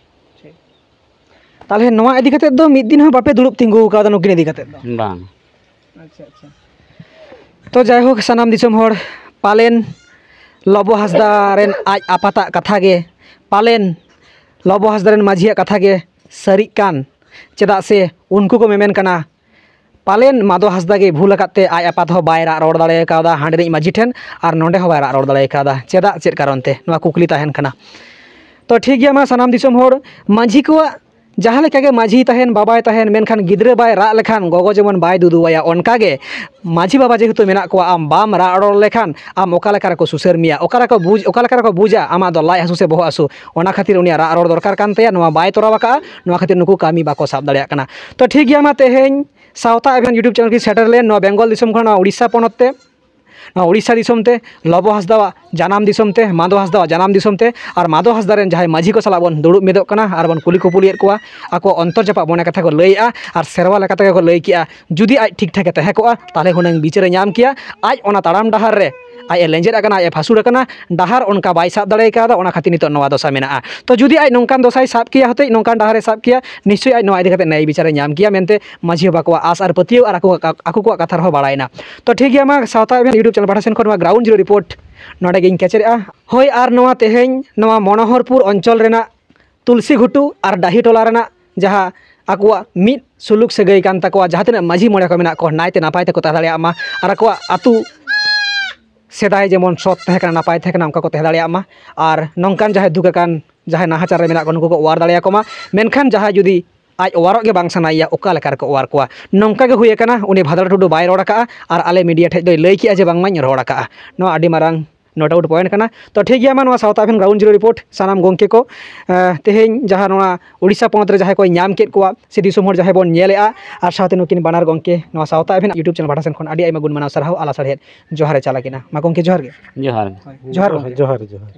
ᱛᱟᱦᱚᱞᱮ ᱱᱚᱣᱟ ᱤᱫᱤ ᱠᱟᱛᱮᱫ ᱫᱚ ᱢᱤᱫ ᱫᱤᱱ ᱦᱚᱸ ᱵᱟᱯᱮ ᱫᱩᱲᱩᱵ ᱛᱤᱸᱜᱩ ᱟᱠᱟᱣᱫᱟ ᱱᱩᱠᱤᱱ ᱤᱫᱤ ᱠᱟᱛᱮᱫ ᱫᱚ? ᱵᱟᱝ᱾ ᱟᱪᱪᱷᱟ, ᱟᱪᱪᱷᱟ᱾ ᱛᱚ ᱡᱟᱭᱦᱳᱠ, ᱥᱟᱱᱟᱢ ᱫᱤᱥᱚᱢ ᱦᱚᱲ, ᱯᱟᱞᱮᱱ ᱞᱚᱵᱚ ᱦᱟᱸᱥᱫᱟ ᱨᱮᱱ ᱟᱡ ᱟᱯᱟᱛᱟᱜ ᱠᱟᱛᱷᱟ ᱜᱮ, ᱯᱟᱞᱮᱱ ᱞᱚᱵᱚ ᱦᱟᱸᱥᱫᱟ ᱨᱮᱱ ᱢᱟᱹᱡᱷᱤᱭᱟᱜ ᱠᱟᱛᱷᱟ ᱜᱮ ᱥᱟᱹᱨᱤᱜ ᱠᱟᱱ, ᱪᱮᱫᱟᱜ ᱥᱮ ᱩᱱᱠᱩ ᱠᱚ ᱢᱮᱢᱮᱱ ᱠᱟᱱᱟ, ᱯᱟᱞᱮᱱ ᱢᱟᱫᱚ ᱦᱟᱸᱥᱫᱟ ᱜᱮ ᱵᱷᱩᱞ ᱟᱠᱟᱫ ᱛᱮ ᱟᱡ ᱟᱯᱟᱛ ᱦᱚᱸ ᱵᱟᱭ ᱨᱟᱜ ᱨᱚᱲ ᱫᱟᱲᱮ ᱠᱟᱣᱫᱟ ᱦᱟᱸᱰᱮᱱᱤᱡ ᱢᱟᱹᱡᱷᱤ ᱴᱷᱮᱱ, ᱟᱨ ᱱᱚᱸᱰᱮ ᱦᱚᱸ ᱵᱟᱭ ᱨᱟᱜ ᱨᱚᱲ ᱫᱟᱲᱮ ᱠᱟᱣᱫᱟ᱾ ᱪᱮᱫᱟᱜ, ᱪᱮᱫ ᱠᱟᱨᱚᱱ ᱛᱮ? ᱱᱚᱣᱟ ᱠᱩᱠᱞᱤ ᱛᱟᱦᱮᱱ ᱠᱟᱱᱟ᱾ ᱛᱚ ᱴᱷᱤᱠ ᱜᱮᱭᱟ, ᱢᱟ ᱥᱟᱱᱟᱢ ᱫᱤᱥᱚᱢ ᱦᱚᱲ, ᱢᱟᱹᱡᱷᱤ ᱠᱚᱣᱟᱜ ᱡᱟᱦᱟᱸ ᱞᱮᱠᱟ ᱜᱮ ᱢᱟᱹᱡᱷᱤ ᱛᱟᱦᱮᱱ, ᱵᱟᱵᱟᱭ ᱛᱟᱦᱮᱱ, ᱢᱮᱱᱠᱷᱟᱱ ᱜᱤᱫᱽᱨᱟᱹ ᱵᱟᱭ ᱨᱟᱜ ᱞᱮᱠᱷᱟᱱ, ᱜᱚᱜᱚ ᱡᱮᱢᱚᱱ ᱵᱟᱭ ᱫᱩᱫᱩᱣᱟᱭᱟ, ᱚᱱᱠᱟ ᱜᱮ ᱢᱟᱹᱡᱷᱤ ᱵᱟᱵᱟ ᱡᱮᱦᱮᱛᱩ ᱢᱮᱱᱟᱜ ᱠᱚᱣᱟ, ᱟᱢ ᱵᱟᱢ ᱨᱟᱜ ᱨᱚᱲ ᱞᱮᱠᱷᱟᱱ ᱟᱢ ᱚᱠᱟ ᱞᱮᱠᱟ ᱨᱮᱠᱚ ᱥᱩᱥᱟᱹᱨ ᱢᱮᱭᱟ, ᱚᱠᱟ ᱞᱮᱠᱟ ᱠᱚ ᱵᱩᱡᱽ, ᱚᱠᱟ ᱞᱮᱠᱟ ᱨᱮᱠᱚ ᱵᱩᱡᱟ ᱟᱢᱟᱜ ᱫᱚ ᱞᱟᱡ ᱦᱟᱹᱥᱩ ᱥᱮ ᱵᱚᱦᱚᱜ ᱦᱟᱹᱥᱩ? ᱚᱱᱟ ᱠᱷᱟᱹᱛᱤᱨ ᱩᱱᱤᱭᱟᱜ ᱨᱟᱜ ᱨᱚᱲ ᱫᱚᱨᱠᱟᱨ ᱠᱟᱱ ᱛᱟᱭᱟ, ᱱᱚᱣᱟ ᱵᱟᱭ ᱛᱚᱨᱟᱣ ᱟᱠᱟᱫᱼᱟ, ᱱᱚᱣᱟ ᱠᱷᱟᱹᱛᱤᱨ ᱱᱩᱠᱩ ᱠᱟᱹᱢᱤ ᱵᱟᱠᱚ ᱥᱟᱵ ᱫᱟᱲᱮᱭᱟᱜ ᱠᱟᱱᱟ᱾ ᱛᱚ ᱴᱷᱤᱠ ᱜᱮᱭᱟ, ᱢᱟ ᱛᱮᱦᱮᱧ ᱥᱟᱶᱛᱟ ᱮᱵᱷᱮᱱ YouTube ᱪᱮᱱᱮᱞ ᱜᱮ ᱥᱮᱴᱮᱨ ᱞᱮᱱ ᱱᱚᱣᱟ ᱵᱮᱝᱜᱚᱞ ᱫᱤᱥᱚᱢ ᱠᱷᱚᱱ, ᱱᱚᱣᱟ ᱩᱲᱤᱥᱥᱟ ᱯᱚᱱᱚᱛ ᱛᱮ, ᱱᱚᱣᱟ ᱩᱲᱤᱥᱥᱟ ᱫᱤᱥᱚᱢ ᱛᱮ ᱞᱚᱵᱚ ᱦᱟᱸᱥᱫᱟᱣᱟᱜ ᱡᱟᱱᱟᱢ ᱫᱤᱥᱚᱢ ᱛᱮ, ᱢᱟᱫᱚ ᱦᱟᱸᱥᱫᱟᱣᱟᱜ ᱡᱟᱱᱟᱢ ᱫᱤᱥᱚᱢ ᱛᱮ, ᱟᱨ ᱢᱟᱫᱚ ᱦᱟᱸᱥᱫᱟ ᱨᱮᱱ ᱡᱟᱦᱟᱸᱭ ᱢᱟᱹᱡᱷᱤ ᱠᱚ ᱥᱟᱞᱟᱜ ᱵᱚᱱ ᱫᱩᱲᱩᱵ ᱢᱤᱫᱚᱜ ᱠᱟᱱᱟ ᱟᱨ ᱵᱚᱱ ᱠᱩᱞᱤ ᱠᱩᱯᱩᱞᱤᱭᱮᱫ ᱠᱚᱣᱟ, ᱟᱠᱚ ᱚᱱᱛᱚᱨ ᱡᱟᱯᱟᱜ ᱢᱚᱱᱮ ᱠᱟᱛᱷᱟ ᱠᱚ ᱞᱟᱹᱭᱮᱜᱼᱟ ᱟᱨ ᱥᱮᱨᱣᱟ ᱞᱮᱠᱟ ᱛᱮᱜᱮ ᱠᱚ ᱞᱟᱹᱭ ᱠᱮᱜᱼᱟ, ᱡᱩᱫᱤ ᱟᱡ ᱴᱷᱤᱠ ᱴᱷᱟᱠ ᱮ ᱛᱟᱦᱮᱸ ᱠᱚᱜᱼᱟ, ᱛᱟᱦᱚᱞᱮ ᱦᱩᱱᱟᱹᱝ ᱵᱤᱪᱟᱹᱨ ᱮ ᱧᱟᱢ ᱠᱮᱭᱟ᱾ ᱟᱡ ᱚᱱᱟ ᱛᱟᱲᱟᱢ ᱰᱟᱦᱟᱨ ᱨᱮ ᱟᱡ ᱮ ᱞᱮᱸᱡᱮᱫ ᱟᱠᱟᱱᱟ, ᱟᱡ ᱮ ᱯᱷᱟᱹᱥᱩᱲ ᱟᱠᱟᱱᱟ, ᱰᱟᱦᱟᱨ ᱚᱱᱠᱟ ᱵᱟᱭ ᱥᱟᱵ ᱫᱟᱲᱮ ᱠᱟᱣᱫᱟ, ᱚᱱᱟ ᱠᱷᱟᱹᱛᱤᱨ ᱱᱤᱛᱚᱜ ᱱᱚᱣᱟ ᱫᱚᱥᱟ ᱢᱮᱱᱟᱜᱼᱟ᱾ ᱛᱚ ᱡᱩᱫᱤ ᱟᱡ ᱱᱚᱝᱠᱟᱱ ᱫᱚᱥᱟᱭ ᱥᱟᱵ ᱠᱮᱭᱟ, ᱦᱚᱛᱮᱡ ᱱᱚᱝᱠᱟᱱ ᱰᱟᱦᱟᱨ ᱮ ᱥᱟᱵ ᱠᱮᱭᱟ, ᱱᱤᱥᱪᱚᱭ ᱟᱡ ᱱᱚᱣᱟ ᱤᱫᱤ ᱠᱟᱛᱮ ᱱᱮᱭ ᱵᱤᱪᱟᱨ ᱮ ᱧᱟᱢ ᱠᱮᱭᱟ ᱢᱮᱱᱛᱮ ᱢᱟᱹᱡᱷᱤ ᱵᱟᱵᱟ ᱠᱚᱣᱟᱜ ᱟᱥ ᱟᱨ ᱯᱟᱹᱛᱭᱟᱹᱣ ᱟᱨ ᱟᱠᱚ, ᱟᱠᱚ ᱠᱚᱣᱟᱜ ᱠᱟᱛᱷᱟ ᱨᱮᱦᱚᱸ ᱵᱟᱲᱟᱭᱮᱱᱟ᱾ ᱛᱚ ᱴᱷᱤᱠ ᱜᱮᱭᱟ, ᱢᱟ ᱥᱟᱶᱛᱟ ᱮᱵᱷᱮᱱ YouTube ᱪᱮᱱᱮᱞ ᱯᱟᱦᱴᱟ ᱥᱮᱱ ᱠᱷᱚᱱ ᱱᱚᱣᱟ ground zero report ᱱᱚᱰᱮ ᱜᱮᱧ ᱠᱮᱪᱮᱨᱮᱜᱼᱟ᱾ ᱦᱳᱭ, ᱟᱨ ᱱᱚᱣᱟ ᱛᱮᱦᱮᱧ ᱱᱚᱣᱟ ᱢᱚᱱᱳᱦᱚᱨᱯᱩᱨ ᱚᱧᱪᱚᱞ ᱨᱮᱱᱟᱜ ᱛᱩᱞᱥᱤ ᱜᱷᱩᱴᱩ ᱟᱨ ᱰᱟᱹᱦᱤ ᱴᱚᱞᱟ ᱨᱮᱱᱟᱜ ᱡᱟᱦᱟᱸ ᱟᱠᱚᱣᱟᱜ ᱢᱤᱫ ᱥᱩᱞᱩᱠ ᱥᱟᱹᱜᱟᱹᱭ ᱠᱟᱱ ᱛᱟᱠᱚᱣᱟ, ᱡᱟᱦᱟᱸ ᱛᱤᱱᱟᱹᱜ ᱢᱟᱹᱡᱷᱤ ᱢᱚᱬᱮ ᱠᱚ ᱢᱮᱱᱟᱜ ᱠᱚᱣᱟ, ᱱᱟᱭᱛᱮ ᱱᱟᱯᱟᱭ ᱛᱮᱠᱚ ᱛᱟᱦᱮᱸ ᱫᱟᱲᱮᱭᱟᱜ ᱢᱟ ᱟᱨ ᱟᱠᱚᱣᱟᱜ ᱟᱹᱛᱩ ᱥᱮᱫᱟᱭ ᱡᱮᱢᱚᱱ ᱥᱚᱛ ᱛᱟᱦᱮᱸ ᱠᱟᱱᱟ, ᱱᱟᱯᱟᱭ ᱛᱟᱦᱮᱸ ᱠᱟᱱᱟ, ᱚᱱᱠᱟ ᱠᱚ ᱛᱟᱦᱮᱸ ᱫᱟᱲᱮᱭᱟᱜ ᱢᱟ᱾ ᱟᱨ ᱱᱚᱝᱠᱟᱱ ᱡᱟᱦᱟᱸᱭ ᱫᱩᱠ ᱟᱠᱟᱱ, ᱡᱟᱦᱟᱸᱭ ᱱᱟᱦᱟᱪᱟᱨ ᱨᱮ ᱢᱮᱱᱟᱜ ᱠᱚᱣᱟ, ᱱᱩᱠᱩ ᱠᱚ ᱚᱣᱟᱨ ᱫᱟᱲᱮᱭᱟᱠᱚ ᱢᱟ᱾ ᱢᱮᱱᱠᱷᱟᱱ ᱡᱟᱦᱟᱸᱭ ᱡᱩᱫᱤ ᱟᱡ ᱚᱣᱟᱨᱚᱜ ᱜᱮ ᱵᱟᱝ ᱥᱟᱱᱟᱭᱮᱭᱟ, ᱚᱠᱟ ᱞᱮᱠᱟ ᱨᱮᱠᱚ ᱚᱣᱟᱨ ᱠᱚᱣᱟ? ᱱᱚᱝᱠᱟ ᱜᱮ ᱦᱩᱭ ᱟᱠᱟᱱᱟ, ᱩᱱᱤ ᱵᱷᱟᱫᱚᱲ ᱴᱩᱰᱩ ᱵᱟᱭ ᱨᱚᱲ ᱟᱠᱟᱫᱼᱟ ᱟᱨ ᱟᱞᱮ ᱢᱤᱰᱤᱭᱟ ᱴᱷᱮᱡ ᱫᱚᱭ ᱞᱟᱹᱭ ᱠᱮᱜᱼᱟ ᱡᱮ ᱵᱟᱝᱢᱟᱧ ᱨᱚᱲ ᱟᱠᱟᱫᱼᱟ᱾ ᱱᱚᱣᱟ ᱟᱹᱰᱤ ᱢᱟᱨᱟᱝ no doubt point ᱠᱟᱱᱟ᱾ ᱛᱚ ᱴᱷᱤᱠ ᱜᱮᱭᱟ, ᱢᱟ ᱱᱚᱣᱟ ᱥᱟᱶᱛᱟ ᱮᱵᱷᱮᱱ ground zero report ᱥᱟᱱᱟᱢ ᱜᱚᱢᱠᱮ ᱠᱚ, ᱮᱸ, ᱛᱮᱦᱮᱧ ᱡᱟᱦᱟᱸ ᱱᱚᱣᱟ ᱩᱲᱤᱥᱥᱟ ᱯᱚᱱᱚᱛ ᱨᱮ ᱡᱟᱦᱟᱸᱭ ᱠᱚ ᱧᱟᱢ ᱠᱮᱫ ᱠᱚᱣᱟ ᱥᱮ ᱫᱤᱥᱚᱢ ᱦᱚᱲ ᱡᱟᱦᱟᱸᱭ ᱵᱚᱱ ᱧᱮᱞᱮᱜᱼᱟ, ᱟᱨ ᱥᱟᱶᱛᱮ ᱱᱩᱠᱤᱱ ᱵᱟᱱᱟᱨ ᱜᱚᱢᱠᱮ ᱱᱚᱣᱟ ᱥᱟᱶᱛᱟ ᱮᱵᱷᱮᱱ YouTube ᱪᱮᱱᱮᱞ ᱯᱟᱦᱴᱟ ᱥᱮᱱ ᱠᱷᱚᱱ ᱟᱹᱰᱤ ᱟᱭᱢᱟ ᱜᱩᱱ ᱢᱟᱱᱟᱣ ᱥᱟᱨᱦᱟᱣ ᱟᱞᱟᱥ ᱥᱟᱲᱦᱮᱫ ᱡᱚᱦᱟᱨ ᱮ ᱪᱟᱞ ᱟᱹᱠᱤᱱᱟ᱾ ᱢᱟ ᱜᱚᱢᱠᱮ ᱡᱚᱦᱟᱨ ᱜᱮ᱾ ᱡᱚᱦᱟᱨ ᱜᱮ᱾ ᱦᱳᱭ, ᱡᱚᱦᱟᱨ ᱜᱚᱢᱠᱮ᱾ ᱡᱚᱦᱟᱨ, ᱡᱚᱦᱟᱨ᱾